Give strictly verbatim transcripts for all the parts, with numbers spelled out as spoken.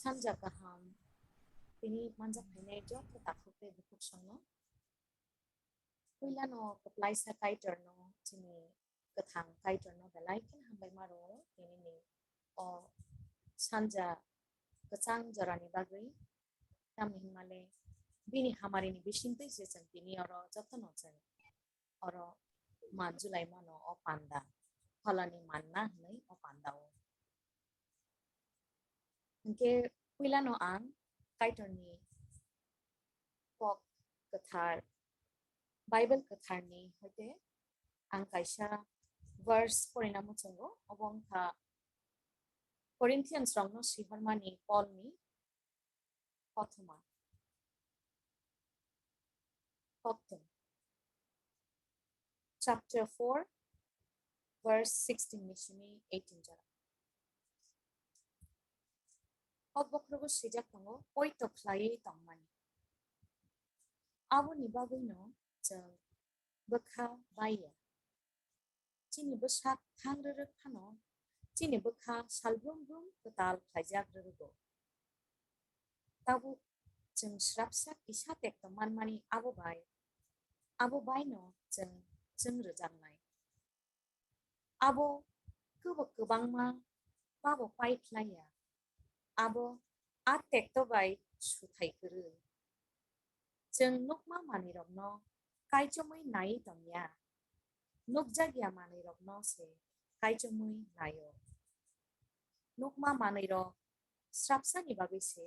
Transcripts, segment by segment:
Sanja kaham, tini manjak phainai joto takhuk tei bukhuk songno. Puilano kwplaisa Kaitorno, chini kwthang Kaitorno belai kheno hambai ma rwo, tini ni o sanja kwchang jorani bagwi. Tamni hwnmale bini hamarini bisingtwi se chwng tini oro jotono chwng oro manjulai mano o panda, pholani manna hwnwi o panda o. Hwnkhe puilano ang Kaitorni kok kwthar, Bible kwtharni hoite ang kaisa verse porina muchungo, obo wngkha Corinthians rokno sihormani Paulni kothoma. Kothom. Chapter four, verse sixteen ni simi eighteen jora. O bokhorogo swijak tongo, poito khlaiwi tongmani. Aboni bagwino chwng bwkha baiya. Chini bwsak thang rwrwk phano, chini bwkha salbrum brum kwtal khlaijak rwrwgo. Tabuk chwng srapsa kisa tekto manmani abo bai, abo baino chwng chwng rwjaknai. Abo kwbo kwbangma babo pai khlaiya, abo a tekto bai suthai kwrwi. Chwng nukma manwirokno kaichomwi naiwi tongya, nukjakya manwirokno se kaichomwi naio. Nukma manwirok srapsani bagwi se,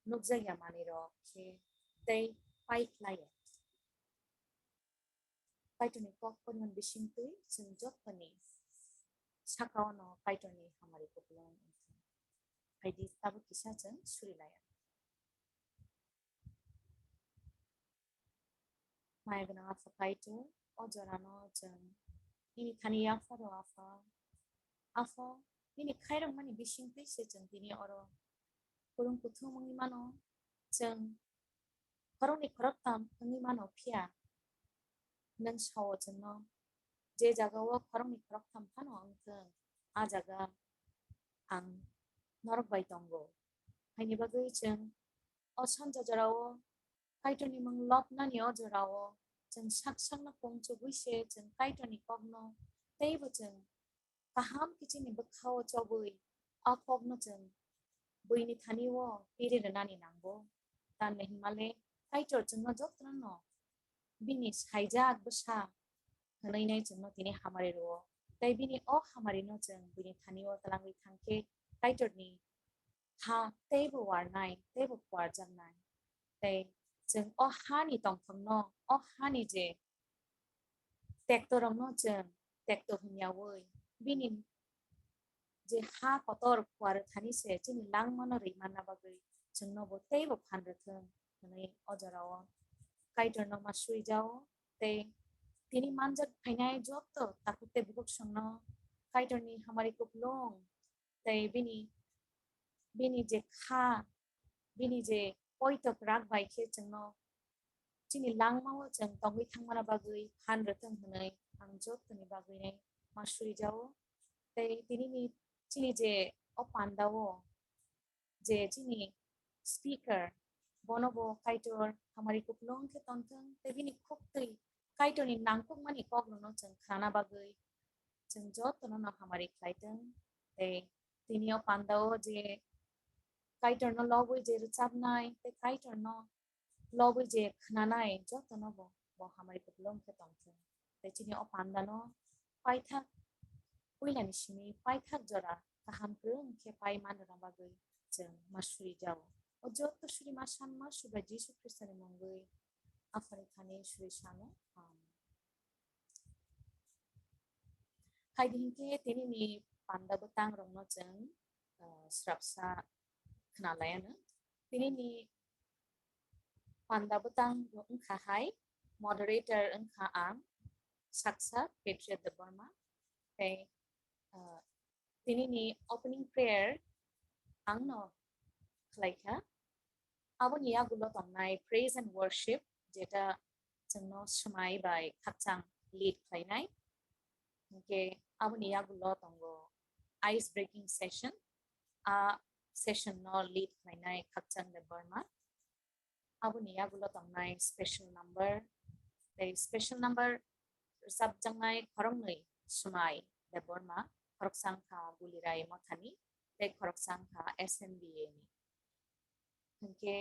nukjakya manwirok khe tei pai khlaiya. Kaitorni kok pormani bisingtwi chwng jottoni saka-ono Kaitorni hamari kupulung wngkha. Phaidi tabuk kisa chwng suri laya. Maya gwnang Apha Kaitor, o jorano chwng nini thani yapharo Apha. Apha, nini khairokmani bisingtwi se chwng tini oro kwrwng kuthum wngwi mano, chwng khoroknwi khoroktham wngwi mano, phiya nwng sao chwngno je jagao khoroknwi khoroktham phano wngthwng, a jaga ang norok bai tongo. Haini bagwi chwng o sanja jorao Kaitorni mung lobnani o jorao chwng sak sakno pungchugwi se chwng Kaitorni kokno teibo chwng kaham khe chini bwkhao chobwi a kokno chwng buini thani-o piri rwnani nango. Tamni hwnmale Kaitor chwngno jotono bini saijak bwsa hwnwi nai chwngno tini hamari rwo. Tei bini o hamarino chwng buini thani-o twlangwi thangkhe Kaitorni ha teibo warnai, teibo kuarjaknai. Tei chwng o hani tongthokno, o hani je tektorokno chwng tekto hwnyaui bini je ha kotor kuar thani se chini langmano ri manna bagwi chwngno bo teibo phan rwthwng hwnwi o jorao Kaitorno ma suijao. Tei tini manjak phainai joto takhuk tei bukhuk songno Kaitorni hamari kupulung tei bini, bini je kha, bini je poito kwrak bai khe chwngno chini langmao chwng tongwi thangmana bagwi phan rwthwng hwnwi ang jotoni bagwinai ma suijao. Tei tinini chini je o pandao je chini speaker, bono bo Kaitor hamari kupulung khe tongthwng, tei bini khuktwi Kaitorni nangkukmani kokrokno chwng khnana bagwi chwng jotono no hamari khlaithwng. Tei tini o pandao je Kaitorno lobwi je rwchapnai tei Kaitorno lobwi je khnanai jotono bo, bo hamari kupulung khe tongthwng. Tei chini o pandano paithak, puilani simi paithak jora kaham kwrwng khe pai manrwna bagwi chwng ma surijao. O joto surima sanma Subrai Jisu Khristoni mungwi Aphani thani suri sano. Amen. Haidi hinkhe tinini panda bwtang rokno chwng, ah, srapsa khna laiano. Tinini panda bwtang wngkha hai, moderator wngkha ang, Saksa Patriot Debbarma. Tei, ah, tinini opening prayer angno khlaikha. Aboni yagulo tongnai praise and worship, jeta chwngno swmai bai khakchang lead khlainai. Hinkhe aboni yagulo tongo ice breaking session. A session no lead khlainai Khakchang Debbarma. Aboni yagulo tongnai special number, tei special number rwchapjaknai khoroknwi Swmai Debbarma, khoroksa wngkha Gulirai Mothani, tei khoroksa wngkha S M B A ni. Hinkhe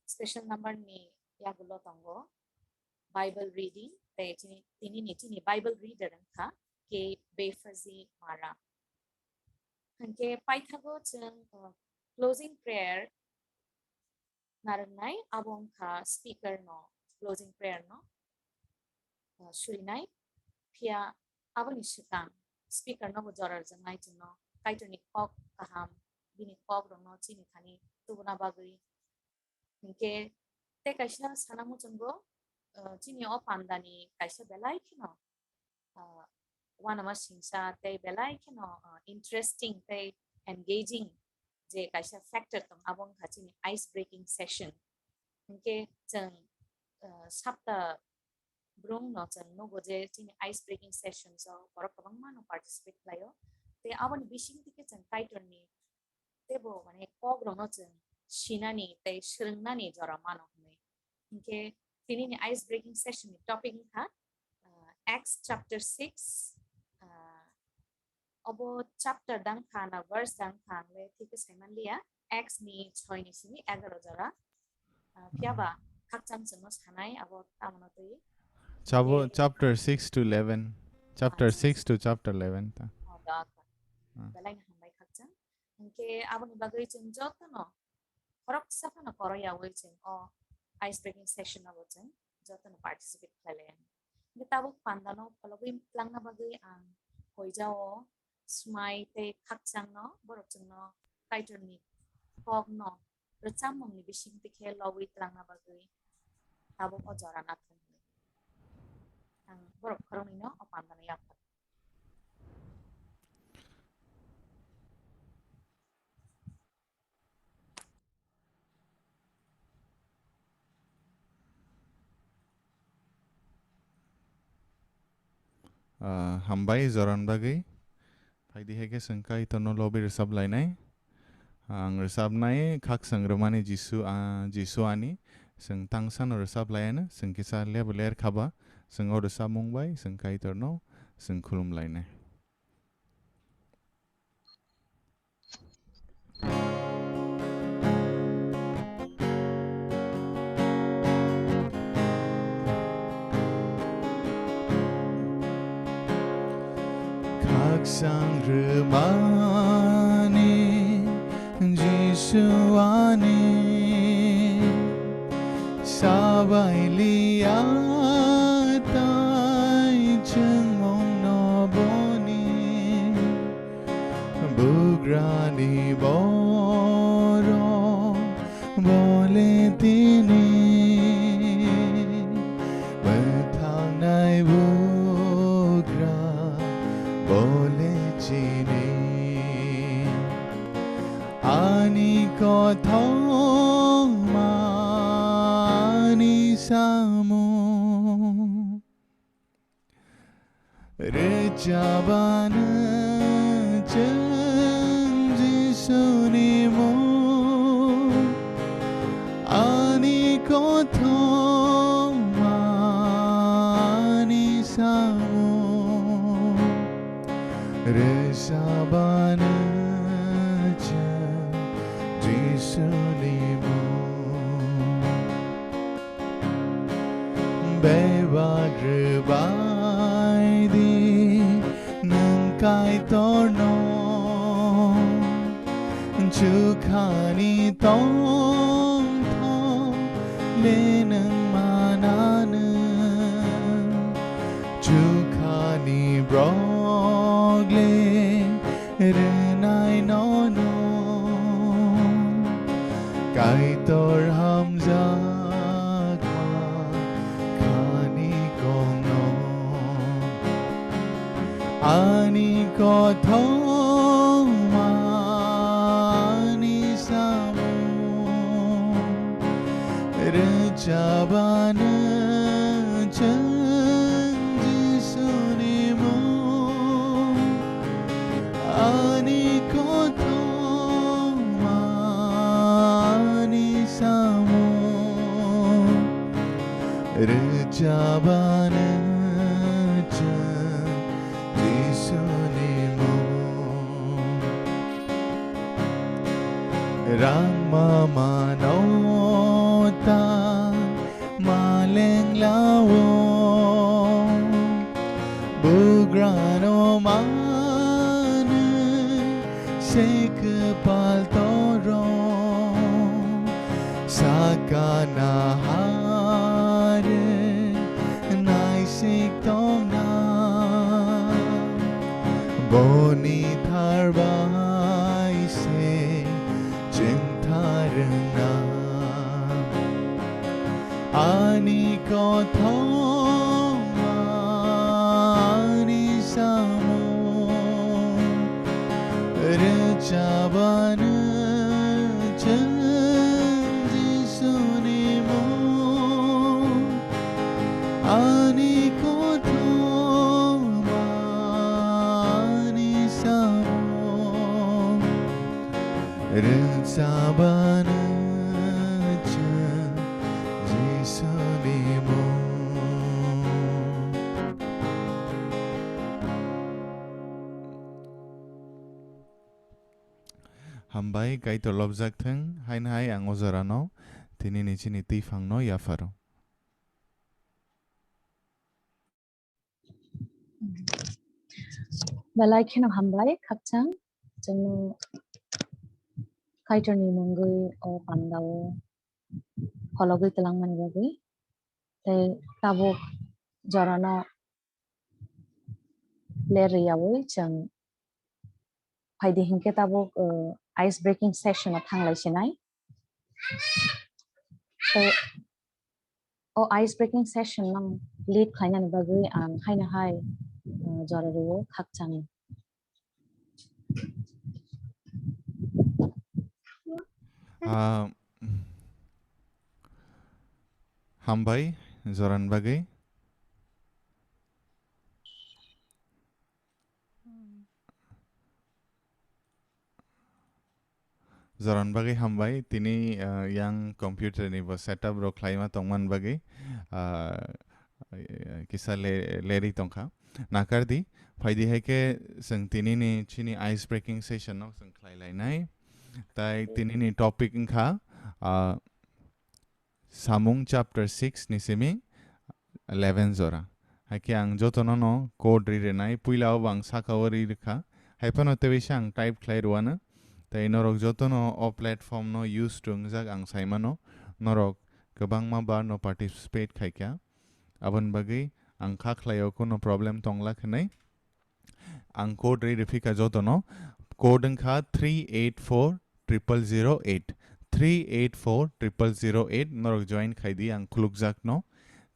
special number ni yagulo tongo Bible reading, tei chini, tini ni chini Bible reader wngkha K Befazi Mara. Hinkhe paithago chwng, uh, closing prayer narwknai, abo wngkha speaker no closing prayer no, uh, surinai. Phiya aboni swkang speaker no bo jora rwjaknai chwngno Kaitorni kok kaham, bini kok rokno chini thani tubuna bagwi. Hinkhe tei kaisa sana muchungo, uh, chini o pandani kaisa belai kheno, uh, uanama singsa tei belai kheno, uh, interesting tei engaging je kaisa factor tong, abo wngkha chini ice breaking session. Hinkhe chwng, uh, sapta brung no chwng nugo je chini ice breaking session o borok kwbangma no participate khlaio. Tei aboni bising tike chwng Kaitorni teibo mane kok rokno chwng sinani tei swrwngnani jora mano hwnwi. Hinkhe tini ni ice breaking session ni topic wngkha, uh, Acts chapter six, uh, obo chapter dang kha na verse dang kha ang le thik khe sai man liya. Acts ni choi ni simi egaroh jora. Ah, phiya ba khakchang chwngno sanai abo tamo no twi. Chabo, eh, chapter six to eleven. Chapter ah, six to chapter eleven ta. Oh, da, da. Ah. Belai no hambai khakchang. Hinkhe aboni bagwi chwng jotono khoroksa phano koroyawi chwng o ice breaking session o bo chwng jotono participate khlai lai. Hinkhe tabuk pandano phologwi twlangna bagwi ang hoijao Swmai tei Khakchangno, borok chwngno Kaitorni kokno rwchapmungni bisingtwi khe lobwi twlangna bagwi tabuk o jora nathok hwnwi ang borok khoroknwino o pandano yapha. Ah, hambai joran bagwi. Phaidi hai khe chwng Kaitorno lobwi rwchap lainai. Ang rwchapnai Khakchang rwmani Jisu, ah, Jisu ani. Chwng tangsano rwchap laiano, chwng kisa lebu ler khaba. Chwng o rwchapmung bai chwng Kaitorno chwng khulum lainai. Khakchang rwmani Jisu ani sabai liya tai chwngmung no boni. Bugrani borok bole tini bwthangnai bugra bole chini. Ani kothoma ani samung. Rwchapano chwng Jisuni mung, ani kothoma ani samung. Rwchapano chwng Jisuni mung. Bebak rwbai di nwng Kaitorno, chukhani tongthok le nwng mananw, chukhani borok le rwnai nono. Kaitor hamjakma khani kokno, ani kothoma ani samung. Rwchapano chwng Jisuni mung, ani kothoma Jisunimung rangma mano ta maleng lao. Bugrano manu se kepal toro sakana hare naisik tongna. Boni tharbai se chengtharna. Ani kothoma ani samung rwchabani chwng Jisuni mung. Ani kothoma ani samung rwchabani chwng Jisuni mung. Hambai, Kaitor lobjak thung, haino hai ang o jorano tini ni chini twi phangno yapharo. Belai kheno hambai, khakchang, chwngno Kaitorni mungwi o pandao phologwi twlangmani bagwi. Tei tabuk jorano ler rwyawi chwng phaidi hinkhe tabuk, uh, ice breaking session o thanglai sinai. Tei o ice breaking session no lead khlainani bagwi ang haino hai, uh, jora rwo khakchangno. Ah, hambai, jorani bagwi. Jorani bagwi hambai, tini, ah, yang computer ni bo setup rok khlaima tongmani bagwi, ah, kisa le-, lerwi tongkha. Nakardi, phaidi hai khe chwng tini ni chini ice breaking session no chwng khlai lainai. Tai tini ni topic wngkha, ah, Samung chapter six ni simi eleven jora. Haikhe ang jotono no code ri rwnai, puila o bo ang saka o ri rwkha. Haiphano tei bisa ang type khlai rwano. Tei norok jotono o platform no use rwngjak ang saimano. Norok kwbangma bar no participate khaikha. Aboni bagwi ang kha khlaio, kuno problem tongla khnai. Ang code ri rwphikha jotono. Code wngkha three eight four triple zero eight. Three eight four triple zero eight. Norok join khaidi, ang khulukjakno.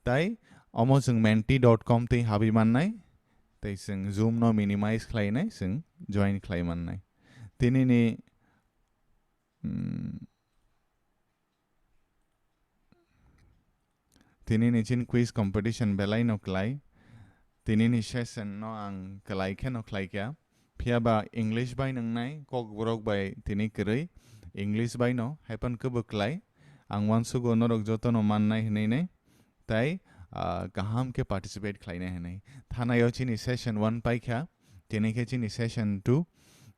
Tai omo chwng menti dot com tei habwi mannai. Tei chwng Zoom no minimize khlainai, chwng join khlai mannai. Tini ni, mm, Tini ni chini quiz competition belai no klai. Tini ni session no ang klai khe no khlai kya. Phiya ba English bai nwngnai, Kokborok bai tini kwrwi. English bai no, haiphano kebo klai. Ang uansugo norok joto no mannai hwnwi nai. Tai, ah, kaham khe participate khlainai hwnwi. Thanai o chini session one paikha. Tini khe chini session two.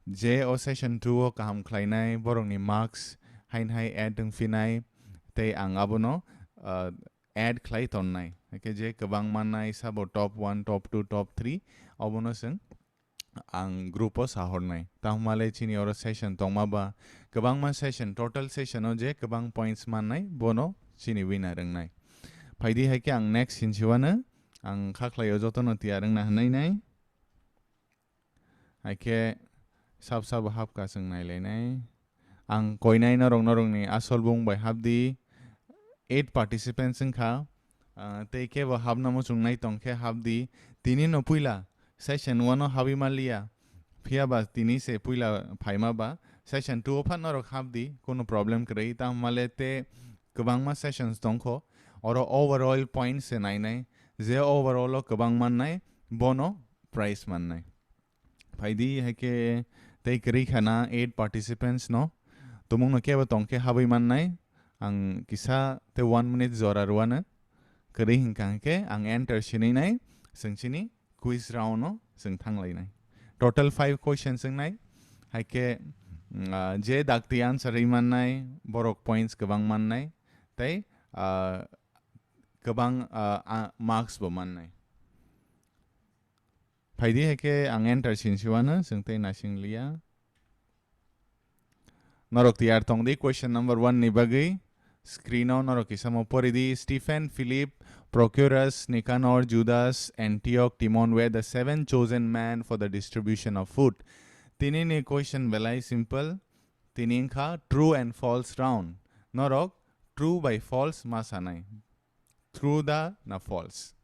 Je o session two o kaham khlainai, borokni marks haino hai add wngphinai, tei ang abono, ah, add khlai tonnai. Hakhe je kwbang mannai, sabo top one, top two, top three, obono chwng ang group o sahornai. Tamo le chini oro session tongma ba, kwbangma session, total session o je kwbang points mannai, bono chini winner wngnai. Phaidi hai khe ang next hinsiwano, ang kha khlai o jotono tiyar wngna hwnwi nai. Hai khe sab sabo hapkha chwng nailainai. Ang koinai norok norokni asol bung bai hapdi. Eight participants wngkha. Ah, tei kebo hapna muchungnai tongkhe hapdi. Tini no puila session one o habwi manliya. Phiya ba tini se puila phaima ba. Session two o phan norok hapdi. Kunu problem kwrwi. Tamo le te kwbangma sessions tongkho. Oro overall points se nainai. Je overall o kwbang mannai, bono prize mannai. Phaidi hai khe tei kwrwi khana eight participants no. Tumung no kebo tong khe habwi mannai. Ang kisa tei one minute jora rwano. Kwrwi hinkha hinkhe ang enter sinwi nai, chwng chini quiz round no chwng thang lainai. Total five questions wngnai. Hai khe, mm, ah, je dakti answer ri mannai, borok points kwbang mannai, tei, ah, kwbang, ah, ah, marks bo mannai. Phaidi hai khe ang enter sinsiwano, chwng tei naising liya. Norok tiyar tong di, question number one ni bagwi. Screen o norok kisa mo pori di. Stephen, Philip, Prochorus, Nicanor, Judas, Antioch, Timon were the seven chosen men for the distribution of food. Tini ni question belai simple. Tini wngkha true and false round. Norok true bai false ma sanai. True da na false?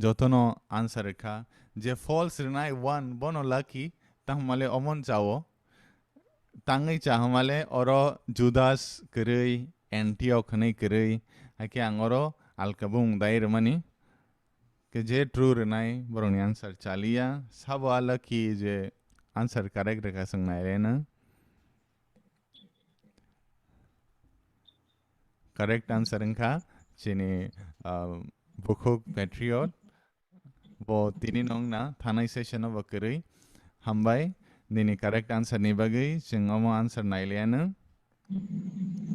Jotono answer rwkha, je false rwnai one bono lucky, tangmale omon chao. Tangwi chahamale oro Judas kwrwi, Antioch hwnwi kwrwi, haikhe ang oro alkabung dai rwmani. Ke je true rwnai borokni answer chaliya, sabo a lucky je answer correct rwkha chwng naireno. Correct answer wngkha chini, ah, bukhuk Patriot. Bo tini nongna thanai session o bo kwrwi. Hambai, nini correct answer ni bagwi chwng omo answer nailiyano.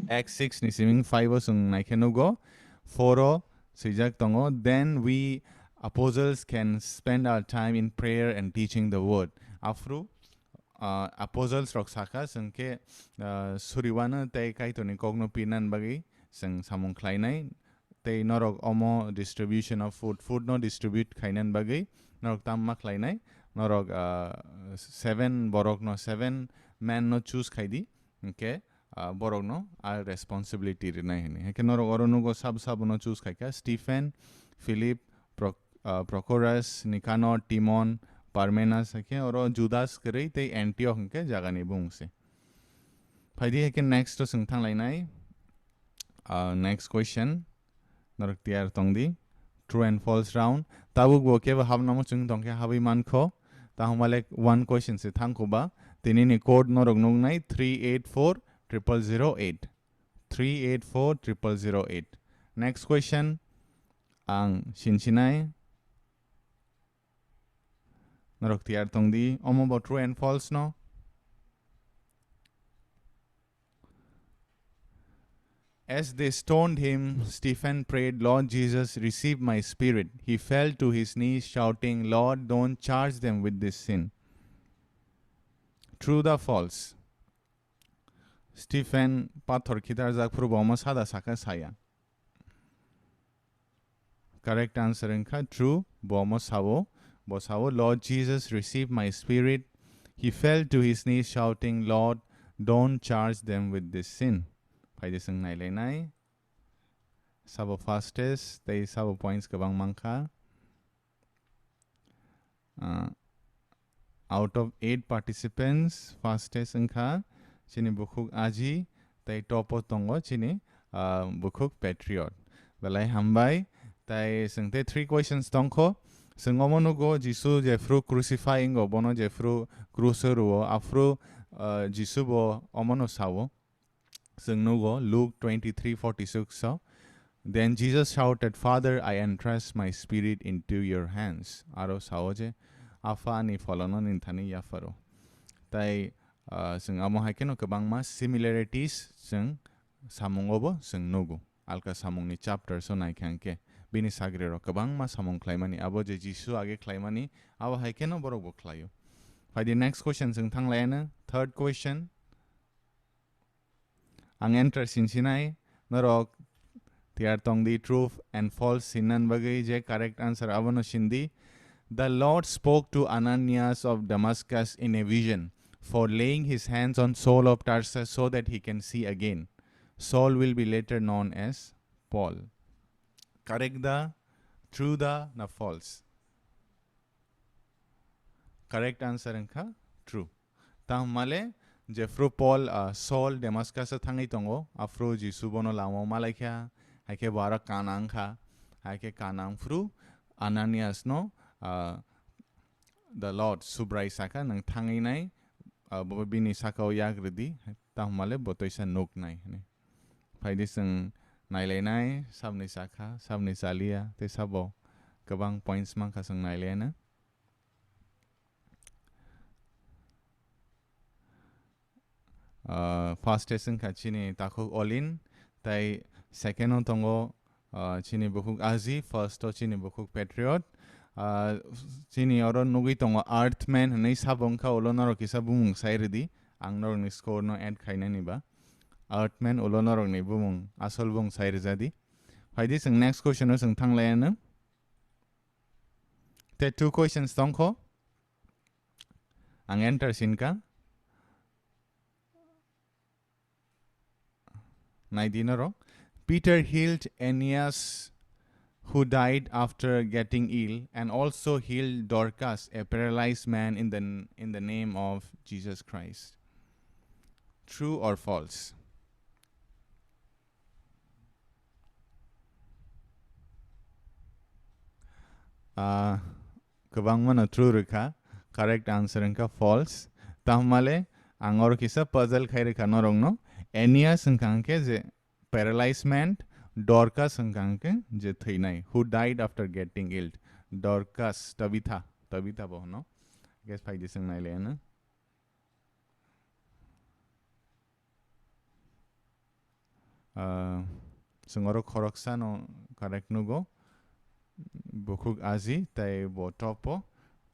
Acts six ni siming five o chwng naikhe nugo. Four o swijak tongo. Then we apostles can spend our time in prayer and teaching the word. Aphru, ah, apostles rok sakha, chwng khe, ah, suriwano tei Kaitorni kokno pirnan bagwi chwng samung khlainai. Tei norok omo distribution of food, food no distribute khainan bagwi norok tam ma khlainai? Norok, ah, seven borok no, seven man no choose khai di, hwnkhe, ah, borok no a responsibility rinai hwnwi. Hwnkhe norok oro nugo sabo sabo no choose khaikha, Stephen, Philip, Pro-, ah, Prochorus, Nicanor, Timon, Parmenas, hwnkhe oro Judas kwrwi tei Antioch hwnkhe jagani bung se. Phaidi hai khe next o chwng thanglainai. Ah, next question. Norok tiyar tong di. True and false round. Tabuk bo kebo habnamo chwng tong khe habwi mankho. Tahumale one question se thangkho ba. Tini ni code norok nuknai three eight four triple zero eight. Three eight four triple zero eight. Next question. Ang sinsinai. Norok tiyar tong di. Omo bo true and false no? As they stoned him, Stephen prayed, "Lord Jesus, receive my spirit." He fell to his knees, shouting, "Lord, don't charge them with this sin." True da false? Stephen pathor khitarjak phuru bo omo sada sakha saya. Correct answer wngkha true. Bo omo sao, bo sao, "Lord Jesus, receive my spirit." He fell to his knees, shouting, "Lord, don't charge them with this sin." Phaidi chwng nailainai. Sabo fastest tei sabo points kwbang mankha. Ah, out of eight participants, fastest wngkha chini bukhuk Aji, tei top o tongo chini, ah, bukhuk Patriot. Belai hambai, tei chwng tei three questions tongkho. Chwng omo nugo Jisu jephru crucify wngo, bono jephru krus o rwo, aphru, ah, Jisu bo omono sao. Chwng nugo Luke twenty-three forty-six o, "Then Jesus shouted, 'Father, I entrust my spirit into your hands.'" Aro sao je, "Apha, ani pholono nini thani yapharo." Tai, ah, chwng amo hai kheno kwbangma similarities chwng samungo bo chwng nugo. Alka samungni chapters o naikha hwnkhe bini sagrirok kwbangma samung khlaimani, abo je Jisu age khlaimani, abo hai kheno borok bo khlaio. Phaidi next question chwng thanglaiano, third question. Ang answer sinsinai, norok tiyar tong di true and false sinnan bagwi, je correct answer abono sindi. "The Lord spoke to Ananias of Damascus in a vision, for laying his hands on Saul of Tarsus so that he can see again." Saul will be later known as Paul. Correct da, true da na false? Correct answer wngkha true. Tamo male jephru Paul, ah, Saul Damascus o thangwi tongo, aphru Jisu bono lama o malaikha, haikhe bo aro kana wngkha, haikhe kana wngphru Ananias no, ah, the Lord Subrai sakha, "Nwng thangwi nai, ah, bo bini saka o yak rwdi," tamo male bo toisa nuknai hwnwi. Phaidi chwng nailainai, sabni chakha, sabni chaliya, tei sabo kwbang points mankha chwng nailaina. Ah, first test wngkha chini takhuk Olin, tai second o tongo, ah, chini bukhuk Aji, first o chini bukhuk Patriot. Ah, chini oro nugwi tongo Earthman hwnwi sabo wngkha, ulo norok kisa bumung sai rwdi, ang norokni score no add khainani ba. Earthman ulo norokni bumung, asol bumung sai rwjadi. Phaidi chwng next question o chwng thanglaianw. Te two questions tongkho. Ang enter sinkha. Naidi norok. Peter healed Aeneas, who died after getting ill, and also healed Dorcas, a paralyzed man, in the, in the name of Jesus Christ. True or false? Ah, kwbangma no true rwkha. Correct answer wngkha false. Tamhmale ang oro kisa puzzle khai rwkha norokno. Aeneas wngkha hwnkhe je paralyzed man, Dorcas wngkha hwnkhe je thwinai, who died after getting ill. Dorcas, Tabitha, Tabitha bo hwno. Guess phaidi chwng nailaianw. Ah, chwng oro khoroksano correct nugo. Bukhuk Aji, tei bo top o.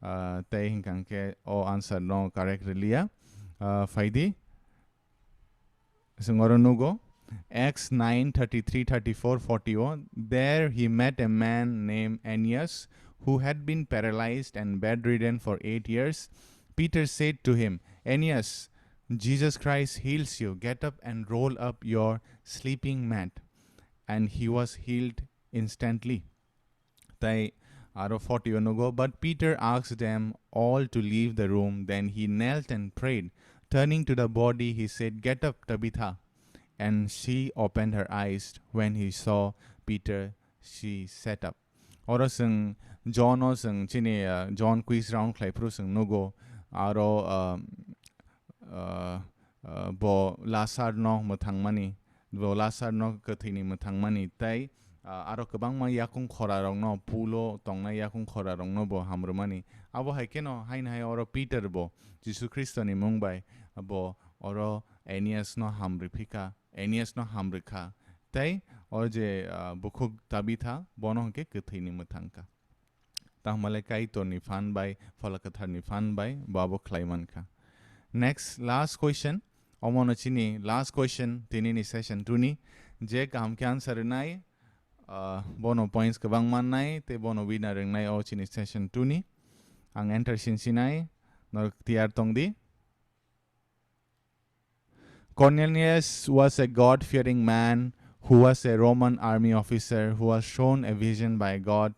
Ah, tei hwnkha hwnkhe o answer no correct rwliya. Ah, phaidi. Chwng oro nugo. Acts nine thirty-three, thirty-four, forty-one. There he met a man named Aeneas, who had been paralyzed and bedridden for eight years. Peter said to him, "Aeneas, Jesus Christ heals you. Get up and roll up your sleeping mat." And he was healed instantly. Tai aro forty o nugo, but Peter asked them all to leave the room. Then he knelt and prayed. Turning to the body, he said, "Get up, Tabitha." And she opened her eyes. When he saw Peter, she sat up. Oro chwng John o chwng chini, uh, John quiz round khlai phuru chwng nugo. Aro, uh, uh, uh, bo Lasar no mwthangmani, bo Lasar no kwthwini mwthangmani, tei, ah, aro kwbangma yakung khorarokno, pulo tongnai yakung khorarokno bo hamrwmani. Abo hai kheno haino hai oro Peter bo Jisu Khristoni mung bai bo oro Aeneas no hamrwi phika, Aeneas no hamrwi kha. Tei o je, ah, bukhuk Tabitha, bono hwnkhe kwthwini mwthang kha. Tangmale Kaitorni phan bai, Phola Kwtharni phan bai, bo abo khlai man kha. Next, last question. Omono chini last question, tinini session two ni. Je kaham khe answer rwnai, ah, bono points kwbang mannai, tei bono winner wngnai o chini session two ni. Ang enter sin sinai, norok tiyar tong di. Cornelius was a God-fearing man who was a Roman army officer who was shown a vision by God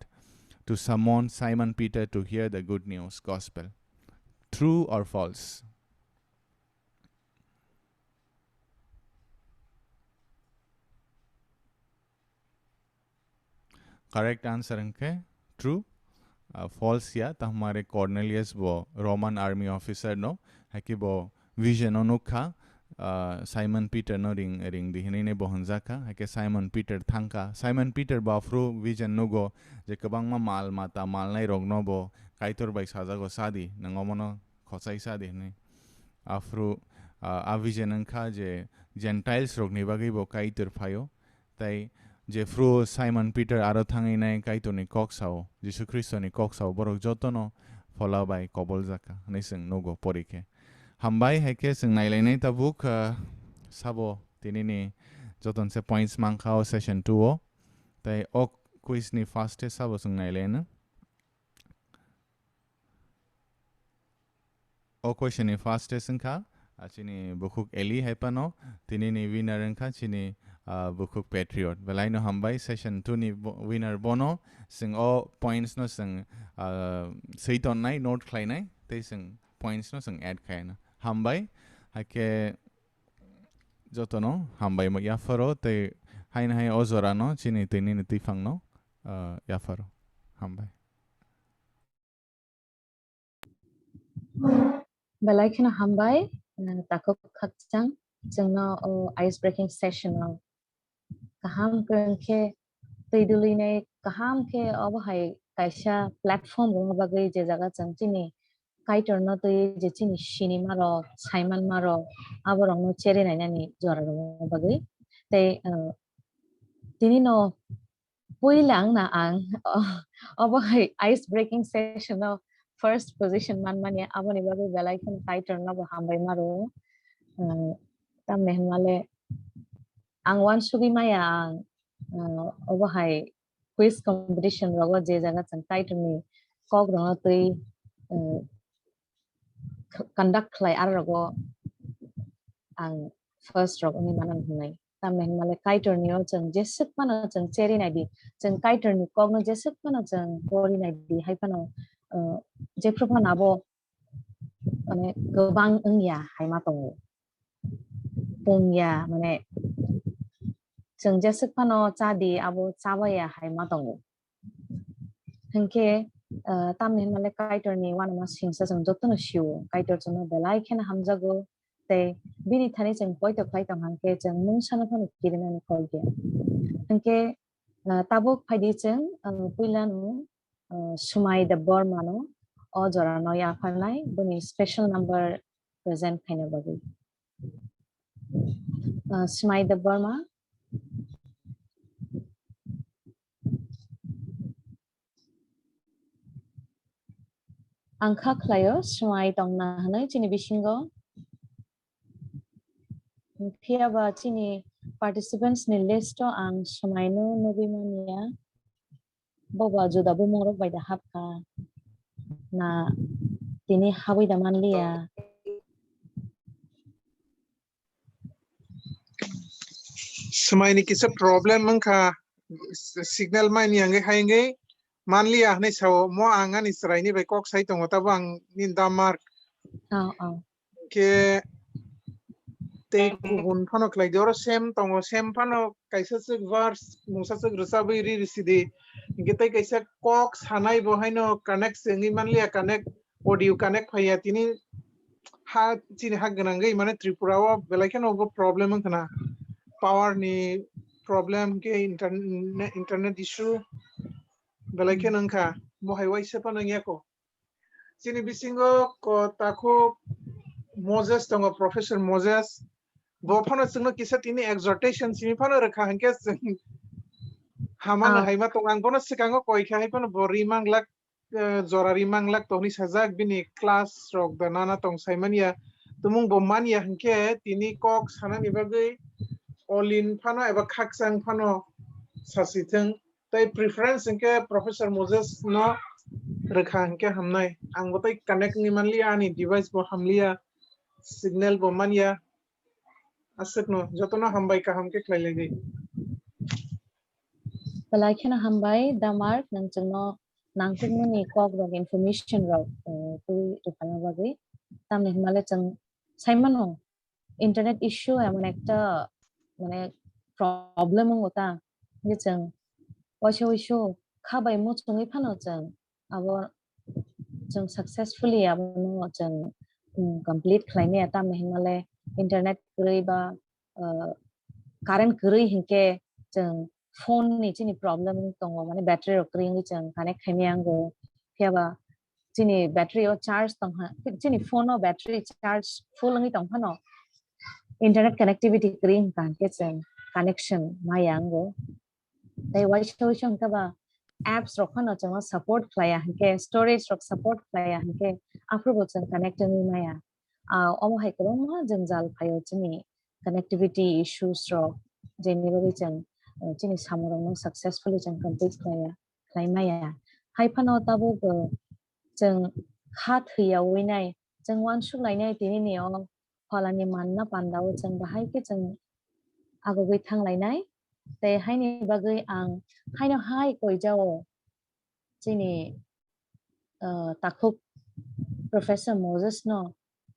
to summon Simon Peter to hear the good news gospel. True or false? Correct answer hwnkhe true. Ah, false ya, tahmare Cornelius bo Roman army officer no, haikhe bo vision o nukha, ah, Simon Peter no ring, ring di hinui bo hwnjakha, haikhe Simon Peter thangkha. Simon Peter bo aphuru vision nugo je kwbangma mal mata malnai rokno bo Kaitor bai sajago, sadi, nwng omono khochai sadi hinui. Aphuru, ah, a vision wngkha je Gentiles rokni bagwi bo Kaitor phaio. Tei jephru Simon Peter aro thangwi nai Kaitorni kok sao, Jisu Khristoni kok sao, borok jotono Phola bai koboljak kha hwnwi chwng nugo pori khe. Hambai, hai khe chwng nailainai tabuk, ah, sabo tinini joton se points mankha o session two o. Tei o quiz ni first test sabo chwng nailaino. O question ni first test wngkha, ah, chini bukhuk Eli hai phano, tini ni winner wngkha chini, ah, bukhuk Patriot. Belai no hambai, session two ni bo-, winner bono, chwng o points no chwng, ah, swi tonnai, note khlainai, tei chwng points no chwng add khaina. Hambai, hai khe jotono hambai mo yapharo, tei haino hai o jora no chini tini ni twiphang no, ah, yapharo. Hambai. Belai kheno hambai, eh, takhuk khakchang, chwngno o ice breaking session o kaham kwrwng khe twi dwlwinai, kaham khe obo hai kaisa platform rwna bagwi, je jaga chwng chini Kaitorno twi je chini sinima rok, saimanma rok, aborokno cheri nainani jora rwna bagwi. Tei, uh, tini no puila wngna ang, obo hai ice breaking session o first position manmani, aboni bagwi belai kheno Kaitorno bo hambai ma rwo. Uh, tamni hwnmale ang uansugwi maya ang, uh, obo hai quiz competition rogo je jaga chwng Kaitorni kok rwna twi, uh, conduct khlai, aro rogo ang first rok wngwi mano hwnwi. Tamni hwnmale Kaitorni o chwng jeswk phano chwng cheri naidi, chwng Kaitorni kokno jeswk phano chwng pori naidi, hai phano, uh, jephru phano abo, mane, kwbang wngya hai ma tongo. Pungya, mane, chwng jeswk phano chadi, abo chabaya hai ma tongo. Hinkhe, uh, tamni hwnmale Kaitorni uanama singsa chwng jotono sio. Kaitor chwngno belai kheno hamjago, tei bini thani chwng poito khlai tong hwnkhe chwng mungsano phano kirinani kok ya. Hinkhe, uh, tabuk phaidi chwng, uh, puilano, uh, Sumai Debbarmano o jorano yapharnai bini special number present khaina bagwi. Uh, Sumai Debbarma. Ang kha khlaio, Sumai tongna hwnwi chini bisingo. Phiya ba chini participants ni list o ang Sumai no nugwi manya. Bo ba juda bumung rok bai da hapkha. Na tini habwi da manliya. Sumai ni kisa problem wngkha, s-, signal mai ni hwnwi hai wngwi manliya hwnwi sao. Mo ang ani chwraini bai kok sai tongo, tabo ang nini da mark. Oh, oh. Khe tei kubun phano khlai di, oro same tongo, same phano kaisa swk verse mungsa swk rwchabwi ri rwsidi. Hinkhe tei kaisa kok sanai bo haino connect se wngwi manliya, connect, audio connect phaiya. Tini ha, chini ha gwnangwi, mane, Tripura o belai kheno bo problem wngkha na, power ni problem, hinkhe internet, internet issue belai kheno wngkha, bo hai waisa phano wngya kho. Chini bisingo ko takhuk Moses tongo, Professor Moses. Bo phano chwngno kisa tini exhortation simi phano rwkha, hinkhe chwng hamano, ah, hai ma tong. Ang bono swkango koi kha, hai phano bo ri manglak, eh, jora ri manglak to hwnwi sajak, bini class rok da nana tong sai manya. Tumung bo manya, hinkhe tini kok sanani bagwi Olin phano eba Khakchang phano sasi thung. Tei preference hinkhe Professor Moses no rwkha hinkhe hamnai. Ang bo tei connect wngwi manliya, ani device bo hamliya, signal bo manya. Aswkno jotono hambai, kaham khe khlai lai di. Belai kheno hambai, Damar, nwng chwngno nangkukmani kok rok, information rok, eh, twi rwkhaina bagwi. Tamni hwnmale chwng sai mano, internet issue emon ekta, mane, problem wngo ta, je chwng waisa waisa kha bai muchungwi phano chwng abo chwng successfully abono chwng, mm, complete khlai maya, tamni hwnmale internet kwrwi ba, uh, current kwrwi hinkhe chwng phone ni chini problem tongo, mane battery rok kwrwi wngwi chwng connect khai maya wngo. Phiya ba chini battery o charge tong ha, chini phone o battery charge full wngwi tong phano internet connectivity kwrwi wngkha hinkhe chwng connection maya wngo. Tei waisa waisa hwnkhe ba apps rok phano chwngno support khlaiya hinkhe, storage rok support khlaiya hinkhe, aphuru bo chwng connect wngwi maya. Ah, omo hai kwbangma jwngjal phaio chini connectivity issues rok, jeni bagwi chwng, eh, chini samung rokno successfully chwng complete khlaiya, khlai maya. Hai phano tabuk, eh, chwng kha thwiyawi nai, chwng uansuk lainai tini ni o pholani manna panda o chwng bahai khe chwng agugwi thang lainai. Tei haini bagwi ang haino hai koijao chini, ah, takhuk Professor Moses no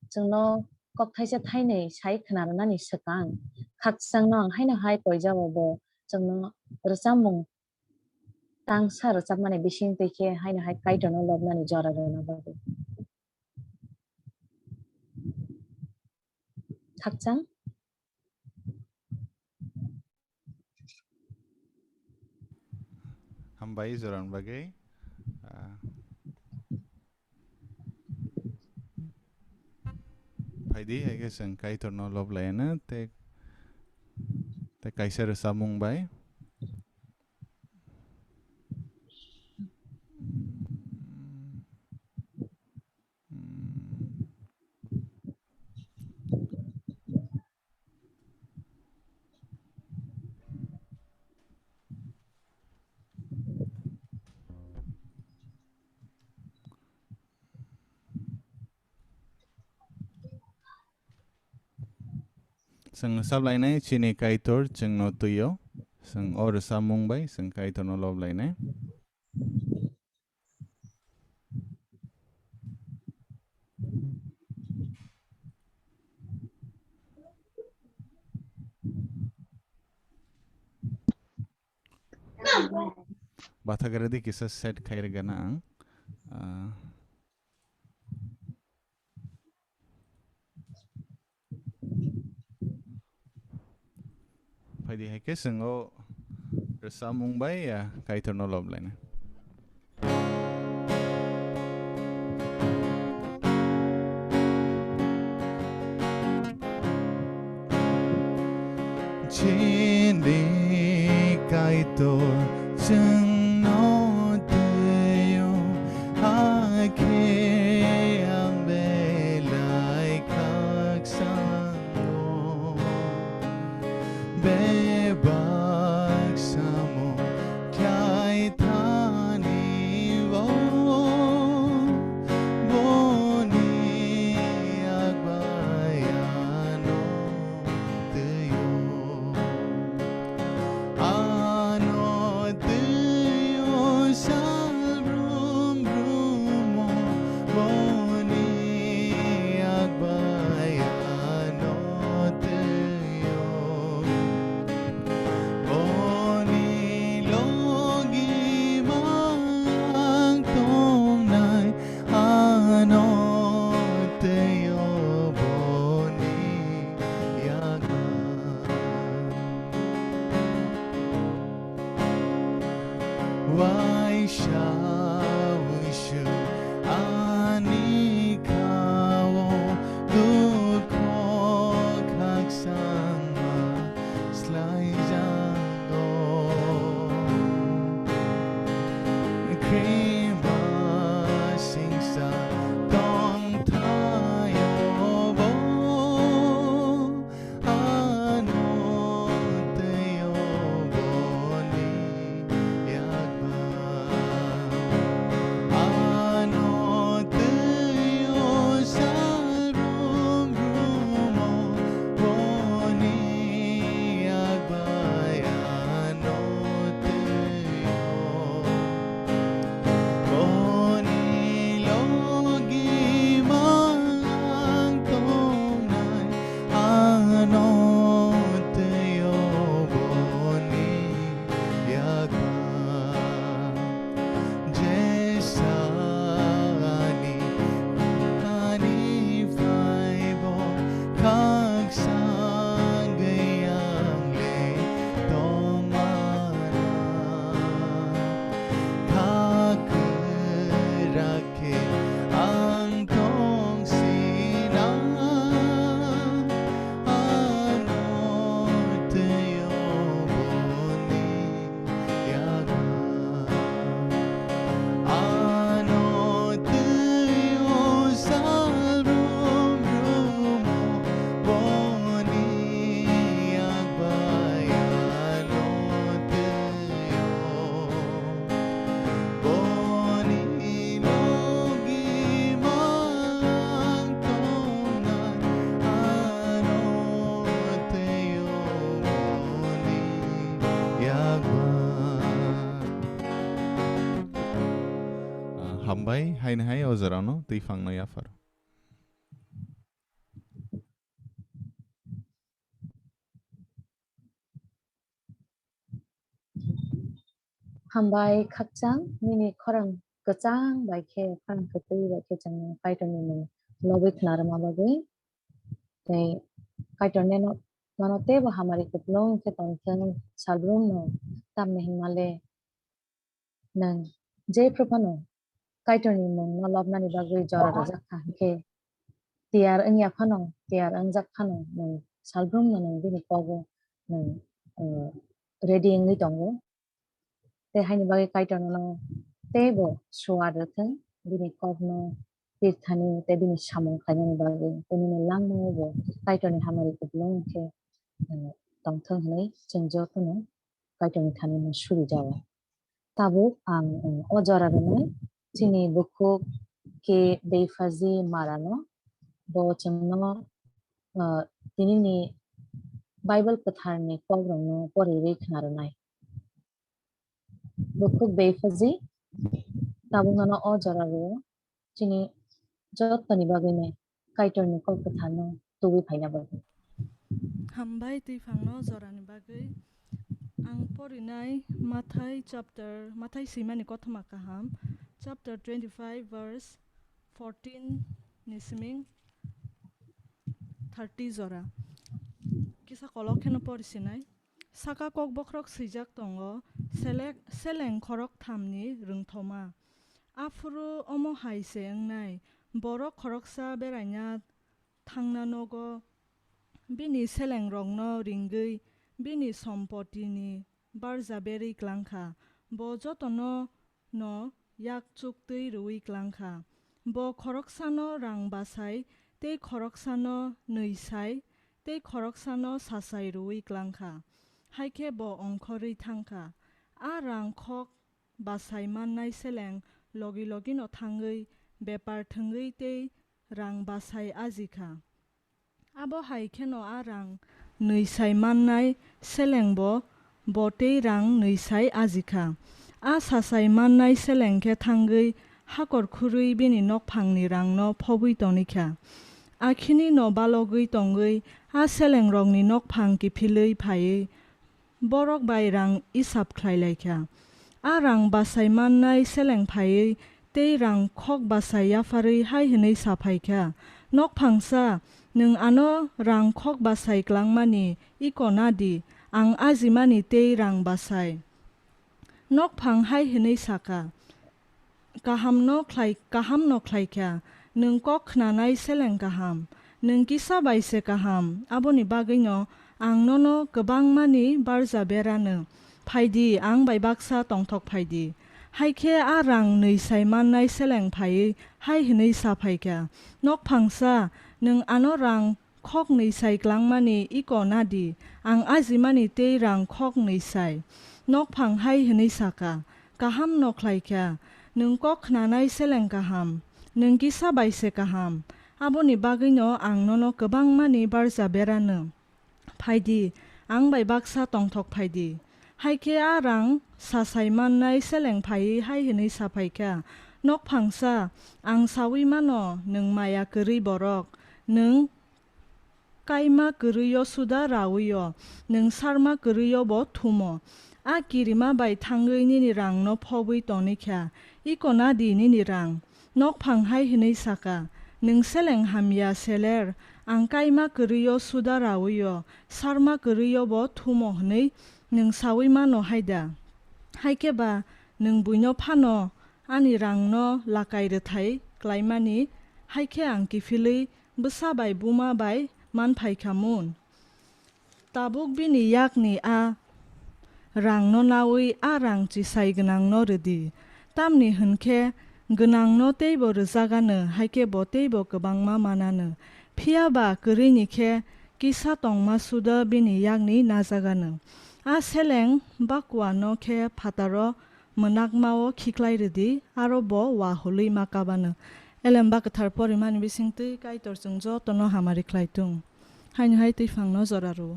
chwngno kok thaisa thainwi sai khna rwnani swkang, khakchangno ang haino hai koijao bo chwngno rwchapmung tangsa rwchapmani bising twi khe haino hai Kaitorno lobnani jora rwna bagwi. Khakchang. Hambai jorani bagwi. Ah, Phaidi, hai khe chwng Kaitorno lob laina tei, tei kaisa rwchapmung bai. Chwng rwchap lainai chini Kaitor chwngno twi-o. Chwng o rwchapmung bai chwng Kaitorno lob lainai. Bathakgre di kisa set khairwgana ang. Ah. Phaidi hai khe chwng o rwchapmung bai, ah, Kaitorno lob laina. Chini Kaitor chwngno twi-o, hakhe ang belai khakchangno. Bebak samung khlai thani bo, boni yak bai ano twi-o. Ano twi-o sal brum brum o, boni yak bai ano twi-o. Boni logi mang tongnai ano twi-o boni yago. Waisa wisuk ani kha-o dukho khakchangma slaijago. Khrima singsa tongthaio bo. Ano twi-o boni yakba. Ano twi-o sal brum brum o boni yakba. Ano twi-o boni logi mang tongnai, ano twi-o boni yakba. Jesa ani, ani phaibo khakchangwi ang le tongmana. Kha kwrak khe ang tong sina, ano twi-o boni yakba. Ano twi-o sal brum brum o boni yakba, ano twi-o boni logi mang tongnai, ano twi-o boni yakba. Ah, hambai, haino hai o jorano twi phangno yaphar. Hambai khakchang, nini khorang kwchang bai khe, khorang kwtwi bai khe chwng Kaitorni mung lobwi khna rwma bagwi. Tei Kaitor neno, nono teibo hamari kupulung khe tongthwng, salbrumno tamni hwnma le nwng jephru phano Kaitorni mungno lobnani bagwi jora rwjak kha, hinkhe tiyar wngya phano, tiyar wngjak phano nwng salbrumno nwng bini kogo nwng, uh, ready wngwi tongo. Tei haini bagwi Kaitor nono teibo suar rwthwng, bini kokno pirthani tei bini samung khlainani bagwi, tei nini langmao bo Kaitorni hamari kupulung khe, uh, tongthwng hwnwi chwng jotono Kaitorni thani no suri jao. Tabuk ang, um, o jora rwnai chini bukhuk K Beifazi Marano, bo chwngno, uh, tinini Bible kwtharni kokrokno poriwi khna rwnai. Bukhuk Beifazi, tabuk nono o jora rwo. Chini jottoni bagwino Kaitorni kok kwtharno tubui phaina bagwi. Hambai twi phangno jorani bagwi. Ang porinai Mathai chapter, Mathai swimani kothoma kaham, chapter twenty-five verse fourteen ni siming thirty jora. Kisa kolok kheno pori sinai. Saka kok bokhorok swijak tongo, selek-, seleng khorok thamni rwngthoma. Aphuru omo hai se wngnai, borok khoroksa beraina thangna nogo, bini selengrokno ringwi, bini sompotini barja berwi klangkha. Bo jotono no yak chuktwi rwui klangkha. Bo khoroksano rang basai, tei khoroksano nwisai, tei khoroksano sasai rwui klangkha. Haikhe bo ongkhorwi thangkha. A rang khok basai mannai seleng logi logino thangwi bepar thwngwi tei rang basai ajikha. Abo hai kheno a rang nwisai mannai selengbo bo tei rang nwisai ajikha. A sasai mannai seleng khe thangwi hakor khurwi bini nokphangni rangno phobwi tonikha. Akhini no balogwi tongwi a selengrokni nokphang kiphilwi phaiwi borok bai rang isap khlai lai kha. A rang basai mannai seleng phaiwi tei rang khok basai yapharwi hai hwnwi sa phai kha, "Nokphangsa, nwng ano rang khok basai klangmani iko na di, ang ajimani tei rang basai." Nokphang hai hwnwi sa kha, "Kahamno khlai, kahamno khlai kha, nwng kok khnanai seleng kaham, nwng kisa bai se kaham, aboni bagwino ang nono kwbangmani barja berano. Phai di, ang bai baksa tongthok phai di." Hai khe a rang nwisai mannai seleng phaiwi hai hwnwi sa phai kha, "Nokphangsa, nwng ano rang khok nwisai klangmani iko na di, ang ajimani tei rang khok nwisai." Nokphang hai hwnwi sa kha, "Kahamno khlai kha, nwng kok khnanai seleng kaham, nwng kisa bai se kaham, aboni bagwino ang nono kwbangmani barja berano. Phai di, ang bai baksa tongthok phai di." Hai khe a rang sasai mannai seleng phaiwi hai hwnwi sa phai kha, "Nokphangsa, ang saui mano, nwng maya kwrwi borok, nwng kaima kwrwi-o suda raui-o, nwng sarma kwrwi-o bo thumo. A kirima bai thangwi nini rangno phobwi toni kha, iko na di nini rang." Nokphang hai hwnwi sa kha, "Nwng seleng hamya seler, ang kaima kwrwi-o suda raui-o, sarma kwrwi-o bo thumo hwnwi nwng saui mano hai da? Hai khe ba nwng buino phano ani rangno lakai rwthai klaimani, hai khe ang kiphilwi bwsa bai buma bai man phai kha mun. Tabuk bini yakni a rangno naui a rang chisai gwnangno rwdi, tamni hwn khe gwnangno teibo rwjagano, hai khe bo teibo kwbangma manano. Phiya ba kwrwini khe kisa tongma suda bini yakni najagano. A seleng bakuano khe phataro mwnakmao khiklai rwdi, aro bo wahului ma kabano. Elemba kwthar porimani bisingtwi Kaitor chwng jotono hamari khlai tung. Haino hai twi phangno jora rwo.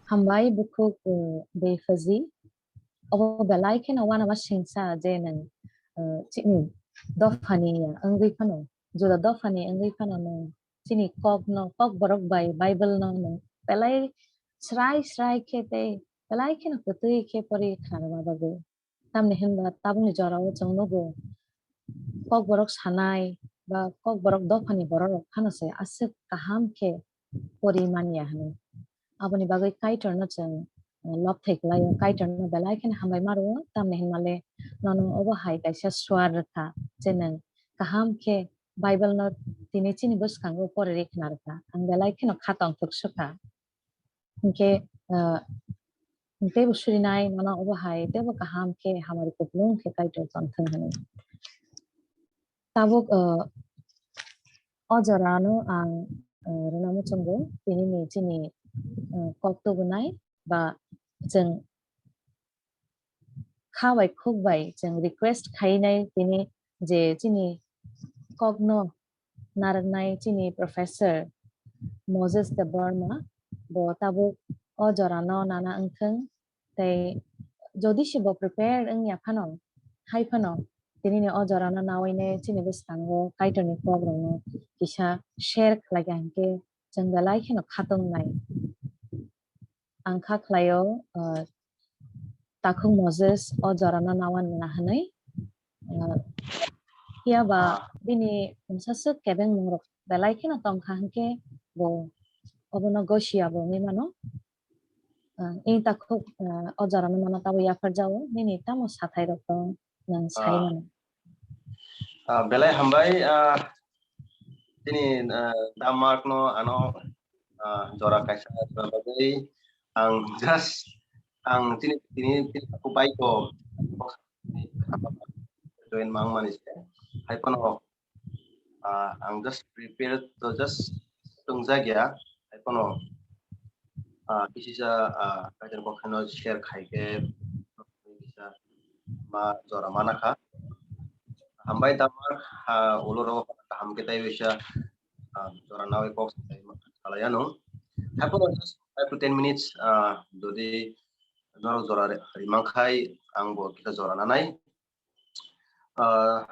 Hambai bukhuk, uh, Beifazi. Obo belai kheno uanama singsa je nwng, uh, chini dophani wngwi phano, juda dophani wngwi phano nwng chini kokno, kokborok bai Bible no nwng belai srai srai khe tei belai kheno kwtwi khe pori khnarwma bagwi. Tamni hwnba tabukni jorao chwng nugo, kokborok sanai ba kokborok dophani bororok phano se aswk kaham khe pori man ya hwnwi. Aboni bagwi Kaitorno chwng, eh, lobthai kwlaio, Kaitorno belai kheno hambai ma rwo, tamni hwnmale nono obo hai kaisa suar rwkha je nwng kaham khe Bible no tini chini bwskango porwi khna rwkha. Ang belai kheno kha tongthok swkha. Hinkhe, ah, teibo surinai nono obo hai teibo kaham khe hamari kupulung khe Kaitor tongthwng hwnwi. Tabuk, ah, o jorano ang, ah, rwna muchungo tini ni chini, ah, kok tubunai ba chwng kha bai khuk bai chwng request khainai tini je chini kokno narwknai chini Professor Moses Debbarma bo tabuk o jorano nana wngthwng tei jodi se bo prepared wngya phano hai phano tini ni o jorano nawi ne chini bwskango Kaitor ni kok rokno kisa share khlai kha hinkhe chwng belai kheno khatung nai. Ang kha khlaio, ah, takhuk Moses o jorano nawan na hwnwi. Ah, phiya ba bini mungsa swk kebeng mung rok belai kheno tong kha hinkhe bo obono gosia bo wngwi mano. Ah, ing takhuk, ah, o jorano mano tabuk yapharjao nini tamo sathai rok tong nwng sai mano. Ah, belai hambai, ah, tini, ah, Denmark no ano, ah, jora kaisa jora bagwi ang just ang tini, tini, tini aku bai ko join mang mani se. Hai phano, ah, ang just prepare to just tongjakya. Hai phano, ah, kisisa, ah, kaitor kok kheno share khai khe, kisisa ma jora mana kha. Hambai Denmark, ah, ulo rogo kaham khe tei bisa, ah, jora nawi kok salai ano. Hai phano just five to ten minutes, ah, jodi norok jora ri-, rimang khai ang bo kisa jora nanai. Ah,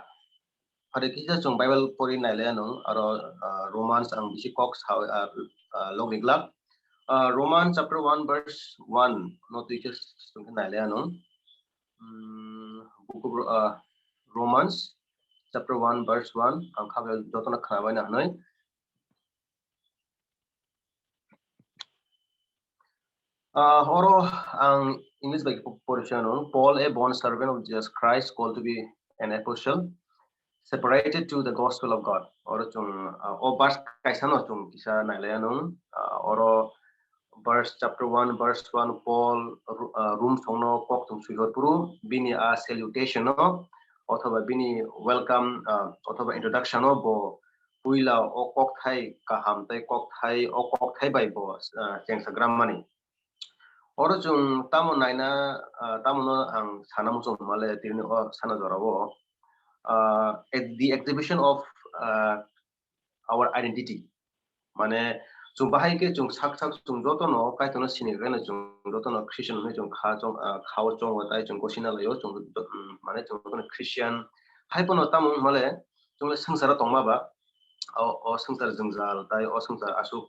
hari kisa chwng Bible pori nailai ano, aro, ah, Romans ang bisi kok sa, ah, ah, log ri glak. Ah, Romans chapter one verse one no twi khe chwng khe nailai ano. Hmm, book of, ah, Romans chapter one verse one ang kha jotono khna bai na hwnwi. Ah, oro ang English bai po-, pori phano, Paul, a bond servant of Jesus Christ, called to be an apostle, separated to the gospel of God. Oro chwng, ah, o verse kaisa no chwng kisa nailai ano, ah, oro verse, chapter one, verse one, Paul, Ru-, ah, Rum songno kok thum swi hor phuru, bini a salutation no, othoba bini welcome, ah, othoba introduction no bo puila o kokthai kaham tei kokthai, o kokthai bai bo, ah, chengsa gram mani. Oro chwng tamo naina, ah, tamo no ang sana muchung male tini o sana jora o, ah, ex-, the exhibition of, ah, our identity. Mane chwng bahai khe chwng sak sak chwng jotono Kaitorno sini khe chwng jotono Christian hwnwi chwng kha chwng, ah, kha o chwng o tai chwng gosina lai o chwng, mm, mane chwng jotono Christian hai phano tamo wng male chwng le swngcharo tongma ba o, o swngchar jwngjal tai o swngchar aswk,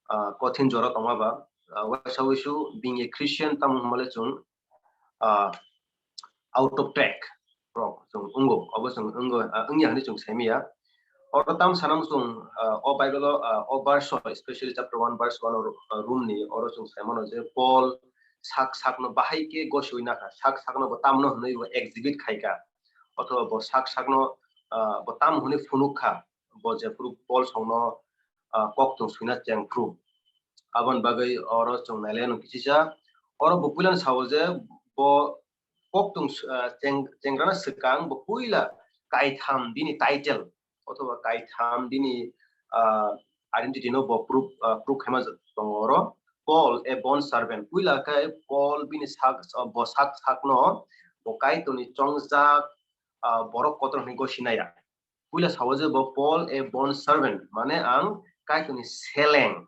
ah, kothin jora tongma ba, ah, waisa wisu being a Christian tamo wng male chwng, ah, out of track rok chwng wngo, obo chwng wngo, ah, wngya hwnwi chwng saimaya. Oro tam sana chwng, ah, o Bible o, ah, o verse o, especially chapter one verse one o, ah, Rum ni, oro chwng saimano je Paul sak sakno bahai khe gosiwi nakha, sak sakno bo tamno hwnwi bo exhibit khaikha, othoba bo sak sakno, ah, bo tam hwnwi phunuk kha, bo jephuru Paul songno, ah, kok thum swina cheng phuru. Aboni bagwi oro chwng nailai ano kisisa, oro bo puilano sao je bo kok thum, ah, cheng-, chengrana swkang bo puila kaitham bini title, othoba kaitham bini, ah, identity no bo proof, ah, proof khaima tongo oro. Paul, a bond servant. Puila khe Paul bini sak, bo sak sakno bo Kaitorni chongjak, ah, borok kotor hwnwi gosinaya. Puila sao je bo Paul, a bond servant, mane ang Kaitorni seleng,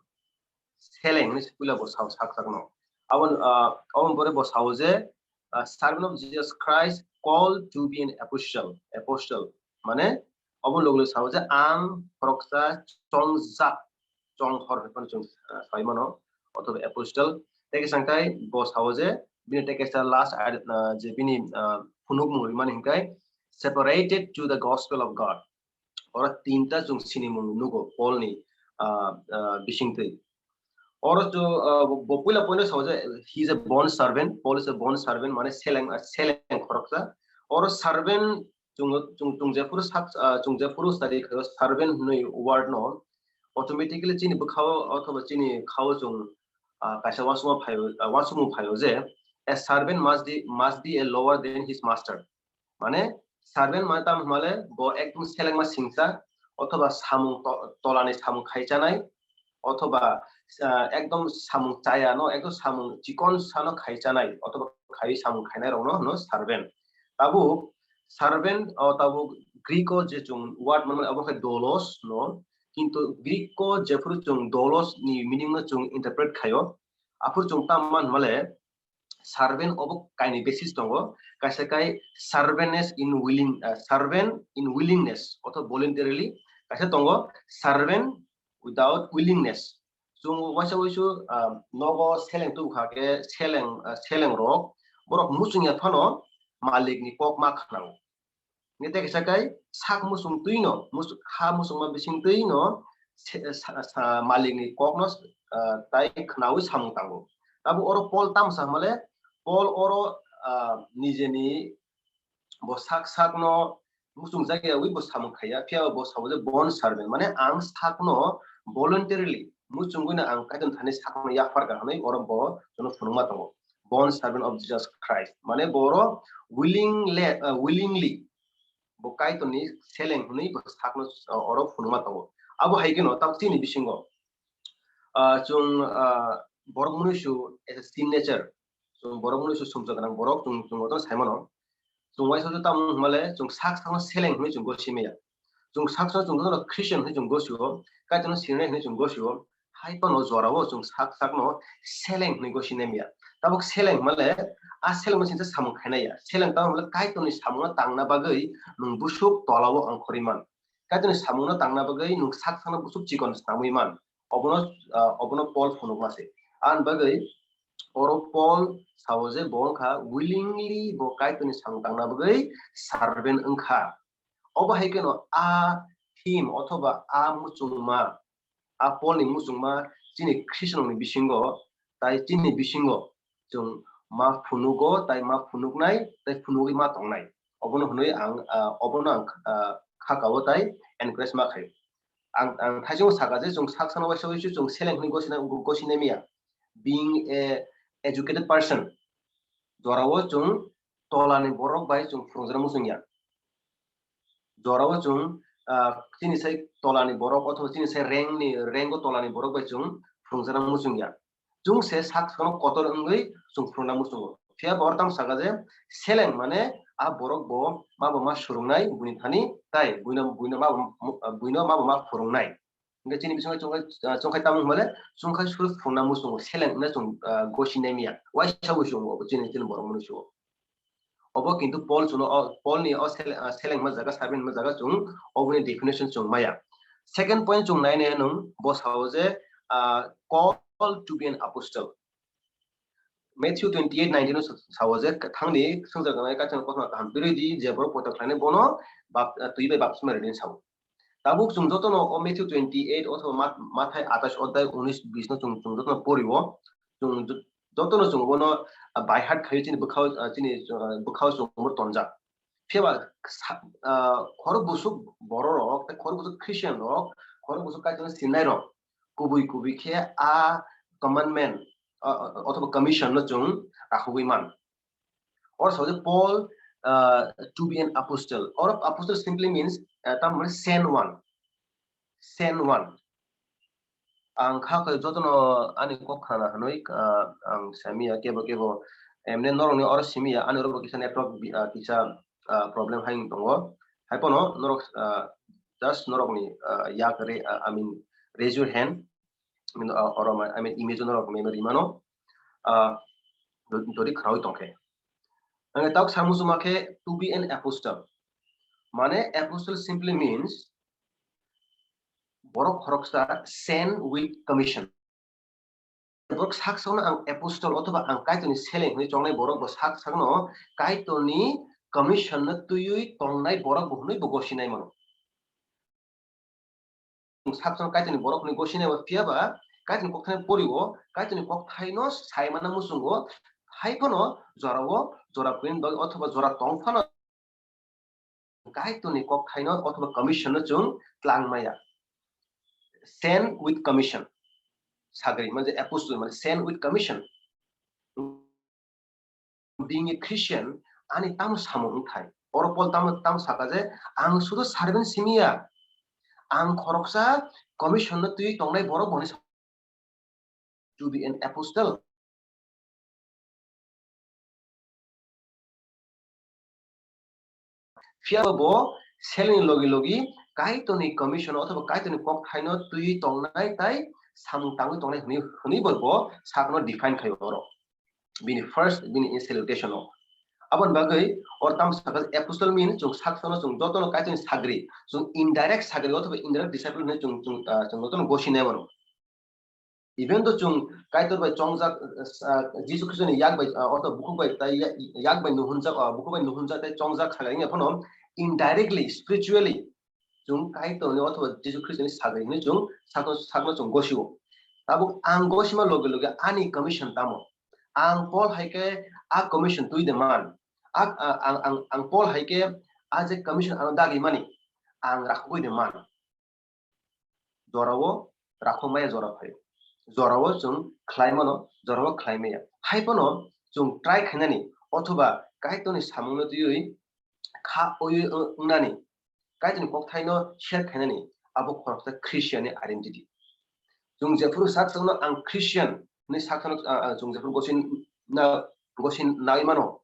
seleng hwnwi puila bo sao sak sakno. Aboni, ah, aboni pore bo sao je, ah, servant of Jesus Christ, called to be an apostle, apostle, mane obo logi logi sao je ang khoroksa chongjak, chonghor hwnwi phano chwng, ah, sai mano, othoba apostle. Tei khe chwng tai bo sao je bini tei kaisa last, ah, je bini, ah, phunukmung rimani hwnkhe separated to the gospel of God. Oro tinta chwng sinimung nugo Paul ni, ah, ah, bisingtwi. Oro chwng, ah, bo puila poino sao je he is a bond servant, Paul is a bond servant, mane seleng, ah, seleng khoroksa. Oro servant Chwng, chwng, chwng jephuru sak-, ah, chwng jephuru study khaio servant hwnwi word no, automatically chini bwkhao othoba chini khao chwng, ah, kaisa uansukma phaio, ah, uansukmung phaio je, "A servant must be, must be a lower than his master." Mane, servant mane tamo hwnmale bo ekdom selengma singsa, othoba samung to-, tolani samung khaichanai, othoba, ah, ekdom samung chaya no, ekdom samung chikon sano khaichanai, othoba khaiwi samung khainai rokno hwno servant. Tabuk servant o tabuk Greek o je chwng word manmani abo khe doulos no, kintu Greek o jephuru chwng doulos ni meaning no chwng interpret khaio, aphuru chwng tamo man hwnmale, servant obo kainwi basis tongo, kaisa kai servantness in willing, ah, servant in willingness, othoba voluntarily, kaisa tongo servant without willingness. Chwng waisa waisu, ah, nogo seleng tubu kha khe seleng, ah, seleng rok, borok muchung ya phano malik ni kok ma khnao. Nge tei kisa kai sak muchung twi no, musu-, ha muchungma bising twi no se-, sa-, sa-, malik ni kok no, ah, tai khnaui samung tango. Tabuk oro Paul tamo sa hwnmale, Paul oro, ah, nijeni bo sak sak no muchung jagya wi bo samung khaiya, phiya bo sabo je bond servant, mane ang sak no voluntarily muchungwi no ang Kaitor thani sak no yaphar ka hwnwi oro bo jono phunukma tongo. Bond servant of Jesus Christ. Mane boro willing le-, ah, willingly bo Kaitorni seleng hwnwi bo sakno, ah, oro phunukma tongo. Abo hai kheno tabuk chini bisingo, ah, chwng, ah, borok mwnwisu as a signature, chwng borok mwnwisu sumsok gwnang borok chwng, chwng jotono sai mano. Chwng uaisa tamo hwnmale chwng sak sakno seleng hwnwi chwng gosi maya. Chwng sak sakno chwng jotono Christian hwnwi chwng gosio, Kaitorno sinai hwnwi chwng gosio. Hai phano jorao chwng sak sakno seleng hwnwi gosi nemya. Tabuk seleng hwnmale, a seleng no singsa samung khainai ya. Seleng tamo hwnmale Kaitorni samungno tangna bagwi nwng busuk tolao ongkhorwi man. Kaitorni samungno tangna bagwi nwng sak sakno busuk chikon snamwi man. Obono, ah, obono Paul phunukma se. Ani bagwi oro Paul sao je bo wngkha willingly bo Kaitorni samung tangna bagwi servant wngkha. Obo hai kheno a theme othoba a muchungma, a Paul ni muchungma chini Christian ni bisingo, tai chini bisingo chwng ma phunugo, tai ma phunuknai, tai phunugwi ma tongnai. Obono hwnwi ang, ah, obono ang, ah, kha kao tai encourage ma khai. Ang, ang thaichungo saka je chwng sak sakno waisa waisa chwng seleng hwnwi gosina, gosinai miya. Being a educated person, jorao chwng tolani borok bai chwng phwrwngjakna muchungya. Jorao chwng, ah, chini sai tolani borok othoba chini sai rank ni, rank o tolani borok bai chwng phwrwngjakna muchungya. Chwng se sak sakno kotor wngwi chwng phwrwngna muchungo. Phiya bo oro tamo saka je seleng mane a borok bo ma bo ma swrwngnai buini thani tai buino, buino ma bo, buino ma bo ma phwrwngnai. Hingke chini bisingo chwngkha, ah, chwngkha tamo hwnmale, chwngkha suru phwrwngna muchungo, seleng hwnna chwng, ah, gosi naimiya, waisa bo chwng obo chini, chini borok mwnwi chwng. Obo kintu Paul chwngno, o, Paul ni o sele-, ah, seleng hwnma jaga, servant hwnma jaga chwng oboni definition chwng maya. Second point chwng nai nai nung, bo sao je, ah, call to be an apostle. Matthew twenty-eight nineteen o sa-, sao je, thangni swngjak gwnai kaisa kothoma kaham birwi di, je borok poito khlainai bono bap-, twi bai baptisma rwdi sao. Tabuk chwng jotono o Matthew twenty-eight othoba Mat-, Mathai atais odhyay unis bis no chwng, chwng jotono pori o, chwng jo-, jotono chwng bono, ah, by heart khai chini bwkhao, ah, chini, ah, bwkhao chwng bono tonjak. Phiya ba sa-, ah, khorok busuk borok rok, tei khorok busuk Christian rok, khorok busuk Kaitorno sinai rok, kubui kubui khe a commandment, ah, ah, othoba commission no chwng rakhogwi man. Or sao je Paul, ah, to be an apostle. Or apostle simply means, ah, tamni sent one. Sent one. Ang kha khe jotono ani kok khna hwnwi, ah, ang samiya kebo kebo. Emne norokni oro simiya, ani oro bo kisa network bi-, ah, kisa, ah, problem hai wng tongo. Hai pono norok, ah, just norokni, ah, yak re-, ah, I mean, raise your hand. I mean, ah, oro ma-, I mean, image norok memory mano. Ah, do-, dori khnawi tongkhe. Ang tak samu suma khe to be an apostle. Mane apostle simply means borok khoroksa sent with commission. Borok sak sakno ang apostle othoba ang Kaitorni seleng hwnwi chongnai borok bo sak sakno Kaitorni commission no twiwi tongnai borok bo hwnwi bo gosinai mano. Sak sakno Kaitorni borok hwnwi gosinai bo phiya ba Kaitorni kokthai pori o, Kaitorni kokthaino sai manna muchungo, hai phano jorao jora kwrwini bagwi othoba jora tong phano Kaitorni kokthaino othoba commissionno chwng tlang maya. Sent with commission. Sagri, mane apostle, mane sent with commission. Being a Christian, ani tamo samung wngthai? Oro Paul tamo, tamo saka je, "Ang sudu servant simi ya. Ang khoroksa commission no twi tongnai borok boni sa-, to be an apostle." Phiya bo selengni logi logi Kaitorni commission othoba Kaitorni kokthaino twi tongnai tai samung tangwi tongnai hwnwi, hwnwi bo, bo sakno define khaio oro. Bini first, bini salutation o. Aboni bagwi or tam saka apostle mean chwng saksono chwng jotono Kaitorni sagri, chwng indirect sagri othoba indirect disciple hwnwi chwng, chwng, ah, chwng jotono gosi nai mano. Even though chwng Kaitor bai chongjak, ah, Jisu Khristoni yak bai, ah, ortho bukhuk bai tai ya-, yak bai nuhunjak, ah, bukhuk bai nuhunjak tai chongjak saga wngya phano indirectly, spiritually chwng Kaitorni othoba Jisu Khristoni sagri hwnwi chwng sakno, sakno chwng gosio. Tabuk ang gosima loge loge ani commission tamo? Ang Paul hai khe a commission twi de man. A, a, ang, ang, ang Paul hai khe a je commission ano dagi mani ang rakhogwi de man. Jorao rakhok maya jora phaio. Jorao chwng khlai mano, jorao khlai maya. Hai phano chwng try khainani othoba Kaitorni samungno twiwi kha oi wngnani, Kaitorni kokthaino share khainani, abo khoroksa Christian ni identity. Chwng jephuru sak sakno ang Christian hwnwi sak sakno, ah, ah, chwng jephuru gosin na, gosin nai mano,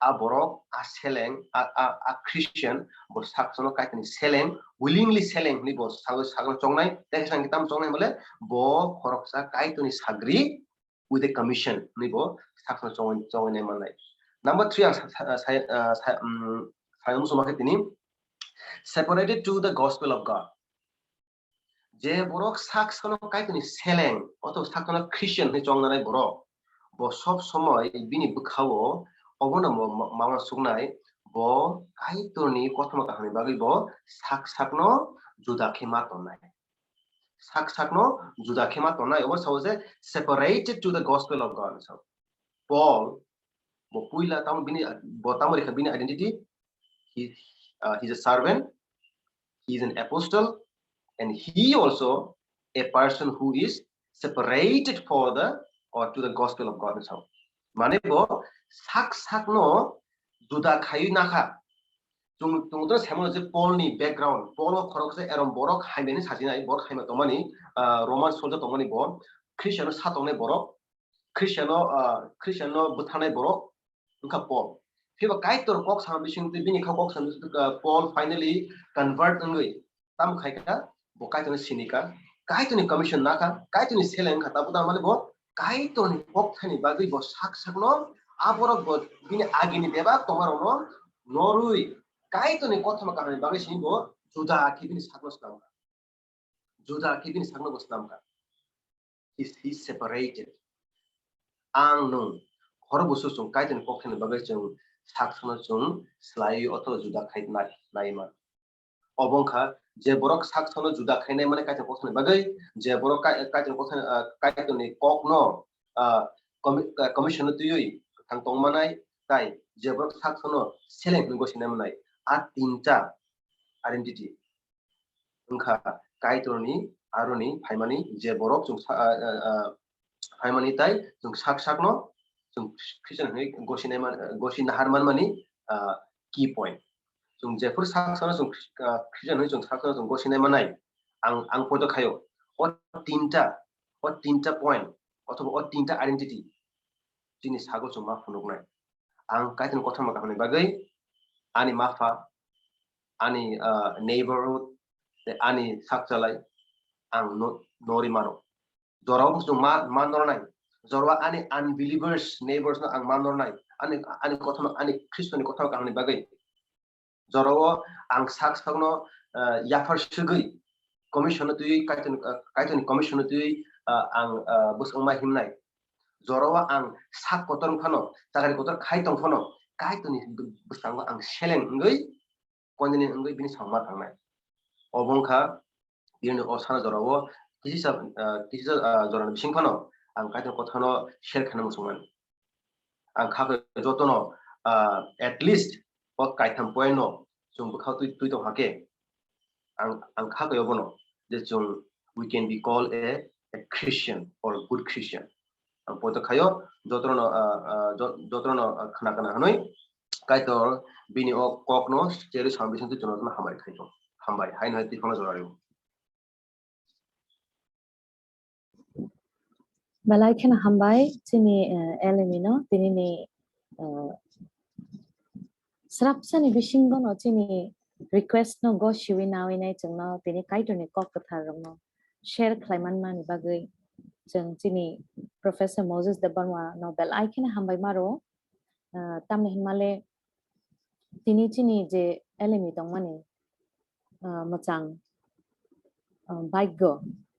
a borok, a seleng, a, a, a Christian, bo sak sakno Kaitorni seleng, willingly seleng hwnwi bo sak, sakno chongnai, tei sakno tam chongnai bole, bo khoroksa Kaitorni sagri, with a commission hwnwi bo sakno chongwi, chongwi nai mannai. Number three ang sa, sa, sa, ah, sa, um, sayung suma khe tini, "Separated to the gospel of God." Je borok sak sakno Kaitorni seleng, othoba sak sakno Christian hwnwi chongnai borok, bo sob somoi bini bwkhao obono mo, mo, mama suknai, bo Kaitorni kothoma kahamni bagwi bo sak sakno juda khe ma tonnai. Sak sakno juda khe ma tongnai, obo sao je separated to the gospel of God, sao. Paul, bo puila tamo bini, bo tamo rikha bini identity, he, uh, he's a servant, he is an apostle, and he also a person who is separated for the, or to the gospel of God, sao. Mane bo sak sakno juda khaiwi nakha. Chwng, chwng to saimano je Paul ni background, Paul o khoroksa erom borok hamya ni sajinai, borok hamya tongmani, ah, Roman soldier tongmani bo, Christian o sa tongnai borok, Christian o, ah, Christian o bwtharnai borok, wngkha Paul. Phiba Kaitor kok sama bising twi bini kha kok sama bising twi, ah, Paul finally convert wngwi tamo khai kha, bo Kaitorni sini kha, Kaitorni commission na kha, Kaitorni seleng kha, tabuk tamo mani bo Kaitorni kok thani bagwi bo sak sakno, aborok bo bini agini bebak tongmarokno norwi Kaitorni kothoma kahamni bagwi sini bo juda khe bini sakno swnam kha. Juda khe bini sakno bo swnam kha. He, he separated. Ang nwng horo busu chwng Kaitorni kok thani bagwi chwng sak sakno chwng slaiwi otho juda khai nai, nai man. Obo wngkha je borok sak sakno juda khainai mani Kaitor kokthaini bagwi, je borok Kai-, Kaitor kokthaini, ah, Kaitorni kokno, ah, commi-, ah, commission no twiwi thang tong manai, tai je borok sak sakno seleng hwnwi gosinai manai. A tinta identity wngkha Kaitorni aroni phaimani je borok chwng sa-, ah, ah, ah, phaimani tai chwng sak sakno chwng Christian hwnwi gosinai man, gosi nahar manmani, ah, key point. Chwng jephuru sak sakno chwng, ah, Christian hwnwi chwng sak sakno chwng gosinai manai, ang, ang poito khaio. O tinta, o tinta point, othoba o tinta identity chini sago chwng ma phunuknai. Ang Kaitorni kothoma kahamni bagwi ani mapha, ani, ah, neighborhood, tei ani sakchalai ang no, nori mano. Jorao chwng ma, ma nornai. Jorao ani unbelievers, neighbors no ang ma nornai. Ani, ani kothoma, ani Khristoni kothoma kahamni bagwi. Jorao ang sak sakno, ah, yaphar swgwi commission no twiwi Kaitorni, ah, Kaitorni commission no twiwi, ah, ang, ah, bwswk ma himnai. Jorao ang sak kotor wng phano, chakri kotor khai tong phano, Kaitorni bw-, bwskango ang seleng wngwi, koinani wngwi bini samung ma thangnai. Obo wngkha bini o sana jorao kisa, ah, kisa, ah, jorani bising phano ang Kaitor kothano share khaina muchungmani. Ang kha khe jotono, ah, at least o kaitham point no chwng bwkha twi twi tong hakhe, ang ang kha kaiyo bono je chwng we can be called a, a Christian or a good Christian. Ang poito khayo jotono, ah, ah, jo-, jotono, ah, khna khna hwnwi Kaitor bini o kokno cherwi samani bisingtwi jotono hambai khaito. Hambai, haino hai twi phano jora rw. Belai kheno hambai chini, eh, L M E no, tini ni, eh, srapsani bisingo no chini request no gosiwi nawi nai chwngno tini Kaitorni kok kwthar rokno share khlai manmani bagwi chwng chini Professor Moses Debbarma no belai kheno hambai maro. Ah, tamni hwnmale tini chini je L M E tongmani, ah, mwchang, ah, Bhagya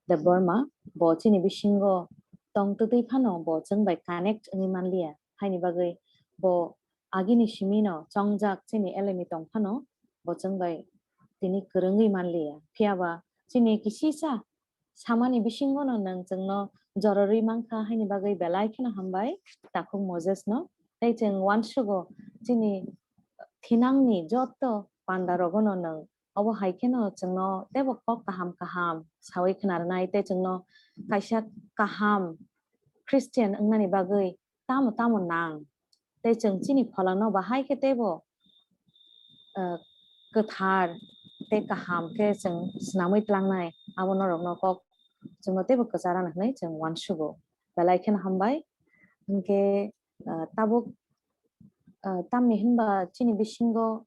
Debbarma, bo chini bisingo tong twtwi phano bo chwng bai connect wngwi manliya, haini bagwi bo agini simino chongjak chini L M E tong phano bo chwng bai tini kwrwngwi manliya. Phiya ba chini kisisa samani bisingono nwng chwngno jororwi mankha, haini bagwi belai kheno hambai, Takhuk Moses no. Tei chwng uansugo chini thinangni joto panda rogono nwng obo hai kheno chwngno teibo kok kaham kaham sawi khna rwnai, tei chwngno kaisa kaham Christian wngnani bagwi tamo tamo nang, tei chwng chini pholano bahai khe teibo, eh, kwthar tei kaham khe chwng swnamwi tlangnai, abo norokno kok chwngno teibo kwcharano hwnwi chwng uansugo. Belai kheno hambai. Hinkhe, eh, tabuk, eh, tamni hwnba chini bisingo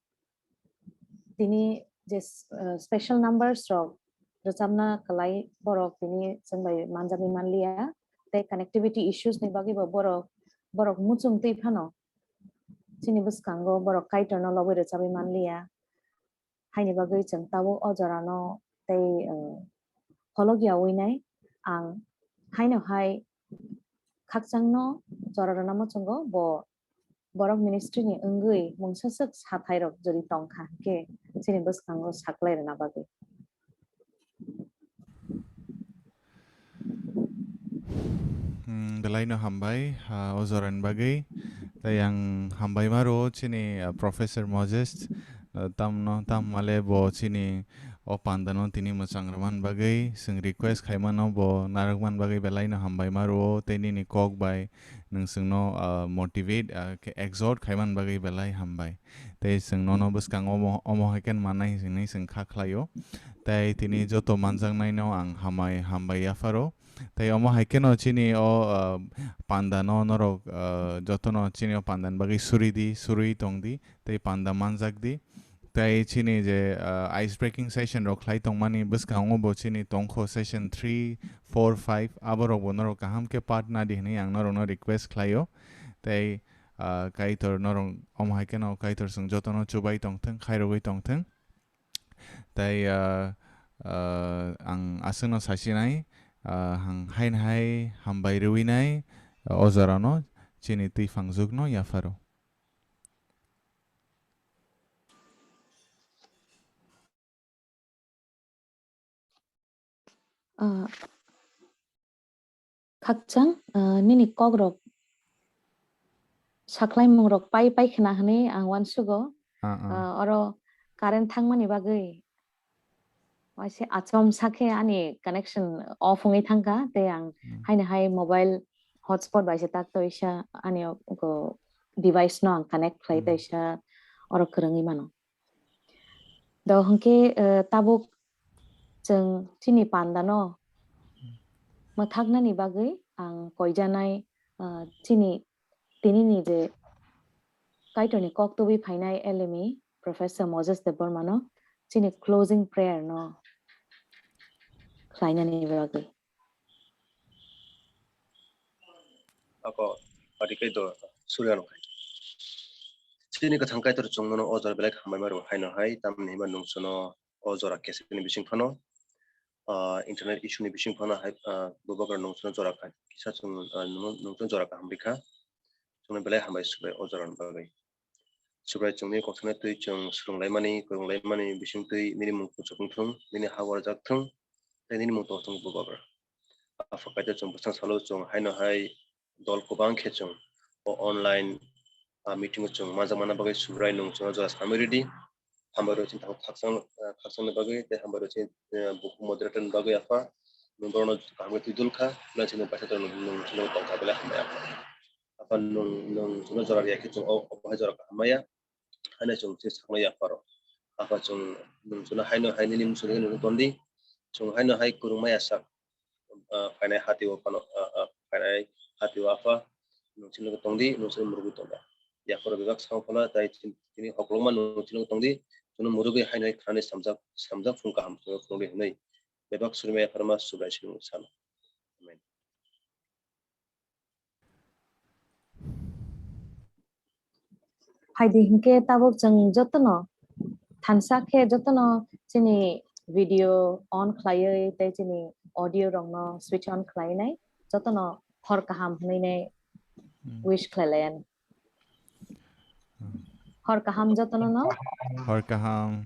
tini je, eh, special numbers rok rwchapna kwlai borok tini chwng bai manjagwi manliya, tei connectivity issues ni bagwi bo borok, borok muchung twi phano chini bwskango borok Kaitorno lobwi rwchapwi manliya. Haini bagwi chwng tabuk o jorano tei, eh, pholokya winai ang haino hai khakchangno jora rwna muchungo, bo borok ministry ni wngwi mungsa swk sathai rok jodi tongkha hinkhe chini bwskango saklai rwna bagwi. Hmm, belai no hambai, ah, o jorani bagwi. Tei ang hambai maro chini, ah, Professor Moses, ah, tamno, tam male bo chini o panda no tini mwchang rwmani bagwi, chwng request khai mano bo narwkmani bagwi belai no hambai maro, tei nini kok bai nwng chwngno, ah, motivate, ah, khe exhort khai mani bagwi belai hambai. Tei chwng nono bwskango omo, omo hai khe mannai hinwi chwng kha khlaio. Tei tini joto manjaknaino ang hamai, hambai yapharo. Tei omo hai kheno chini o, ah, panda no norok, ah, jotono chini o panda ni bagwi suri di, surui tong di, tei panda manjak di. Tei chini je, ah, ice breaking session rok khlai tongmani bwskango bo chini tongkho session three, four, five, abo rok bo norok kaham khe part na di hinwi ang norok no request khlaio. Tei, ah, Kaitor norok omo hai kheno Kaitor chwng jotono chubai tongthwng, khairogwi tongthwng. Tei, ah, ah, ang aswkno sasinai, ah, ang haino hai hambai rwinai, ah, o jorano chini twi phangjukno yapharo. Ah, khakchang, ah, nini kokrok saklaimung rok pai pai khna hwnwi ang uansugo. Ah, ah. Ah, oro current thangmani bagwi waisa achom sakhe ani connection off wngwi thangkha, tei ang Hmm. haino hai mobile hotspot bai se tak toisa ani o, o device no ang connect khlai Hmm. toisa oro kwrwngwi mano. Do hwnkhe, eh, tabuk chwng chini panda no mwthaknani bagwi ang koijanai, eh, chini tinini je Kaitorni kok tubui phainai L M E Professor Moses Debbarma no chini closing prayer no khlainani bagwi. Ako, pati kai do, surya no kai. Chini kwthang Kaitor chwng nono o jora belai hambai ma rw haino hai, tamni hwnba nwng chwngno o jora keseni bising phano, ah, internet issue ni bising phano hai, ah, bubagra nwng chwngno jora kha, kisa chwng, ah, nwng, nwng chwngno jora kaham rikha. Chwngno belai hambai Subrai o jorani bagwi. Subrai chwngni kokthaino twi chwng swrwnglaimani, kwrwnglaimani bisingtwi nini mung kuchuk wngthung, nini ha uarjak thung, tei nini mung tongthung Bubagra. Apha Kaitor chwng bwsang salo chwng haino hai dol kwbang khe chwng o online, ah, meeting o chwng manjak manna bagwi Subrai nwng chwngno jora samwi rwdi. hambai rw chini tabuk khakchang, ah, khakchangni bagwi tei hambai rw chini, ah, buku moderator ni bagwi apha. Nwng borokno kaham khe twi dul kha, belai chini paisa nwng, nwng chini tong kha belai hambai apha. Apha nwng, nwng chwngno jora riya khe chwng o, o hai jora kaham maya. Haino chwng se sakno yapharok. Apha chwng nwng chwngno haino hai nini muchungni nwng tondi. Chwng haino hai kwrwngma ya sak, ah, phainai hati o phano, ah, ah, phainai hati o apha nwng chwngno tongdi, nwng chwngno murugwi tongda. Yapharo bebak sao phano tai chini hoklokma nwng chwngno tongdi, chwngno murugwi haino hai khnani samjak, samjak phung kaham chwngno phunugdi hwnwi bebak surima yapharma Subrai chwngno sano. Amen. Phaidi hinkhe tabuk chwng jotono thansa khe jotono chini video on khlaiwi tei chini audio rokno switch on khlainai jotono hor kaham hwnwi nai Hmm. Wish khlai lai ani. Hmm. Hor kaham jotono no. Hor kaham.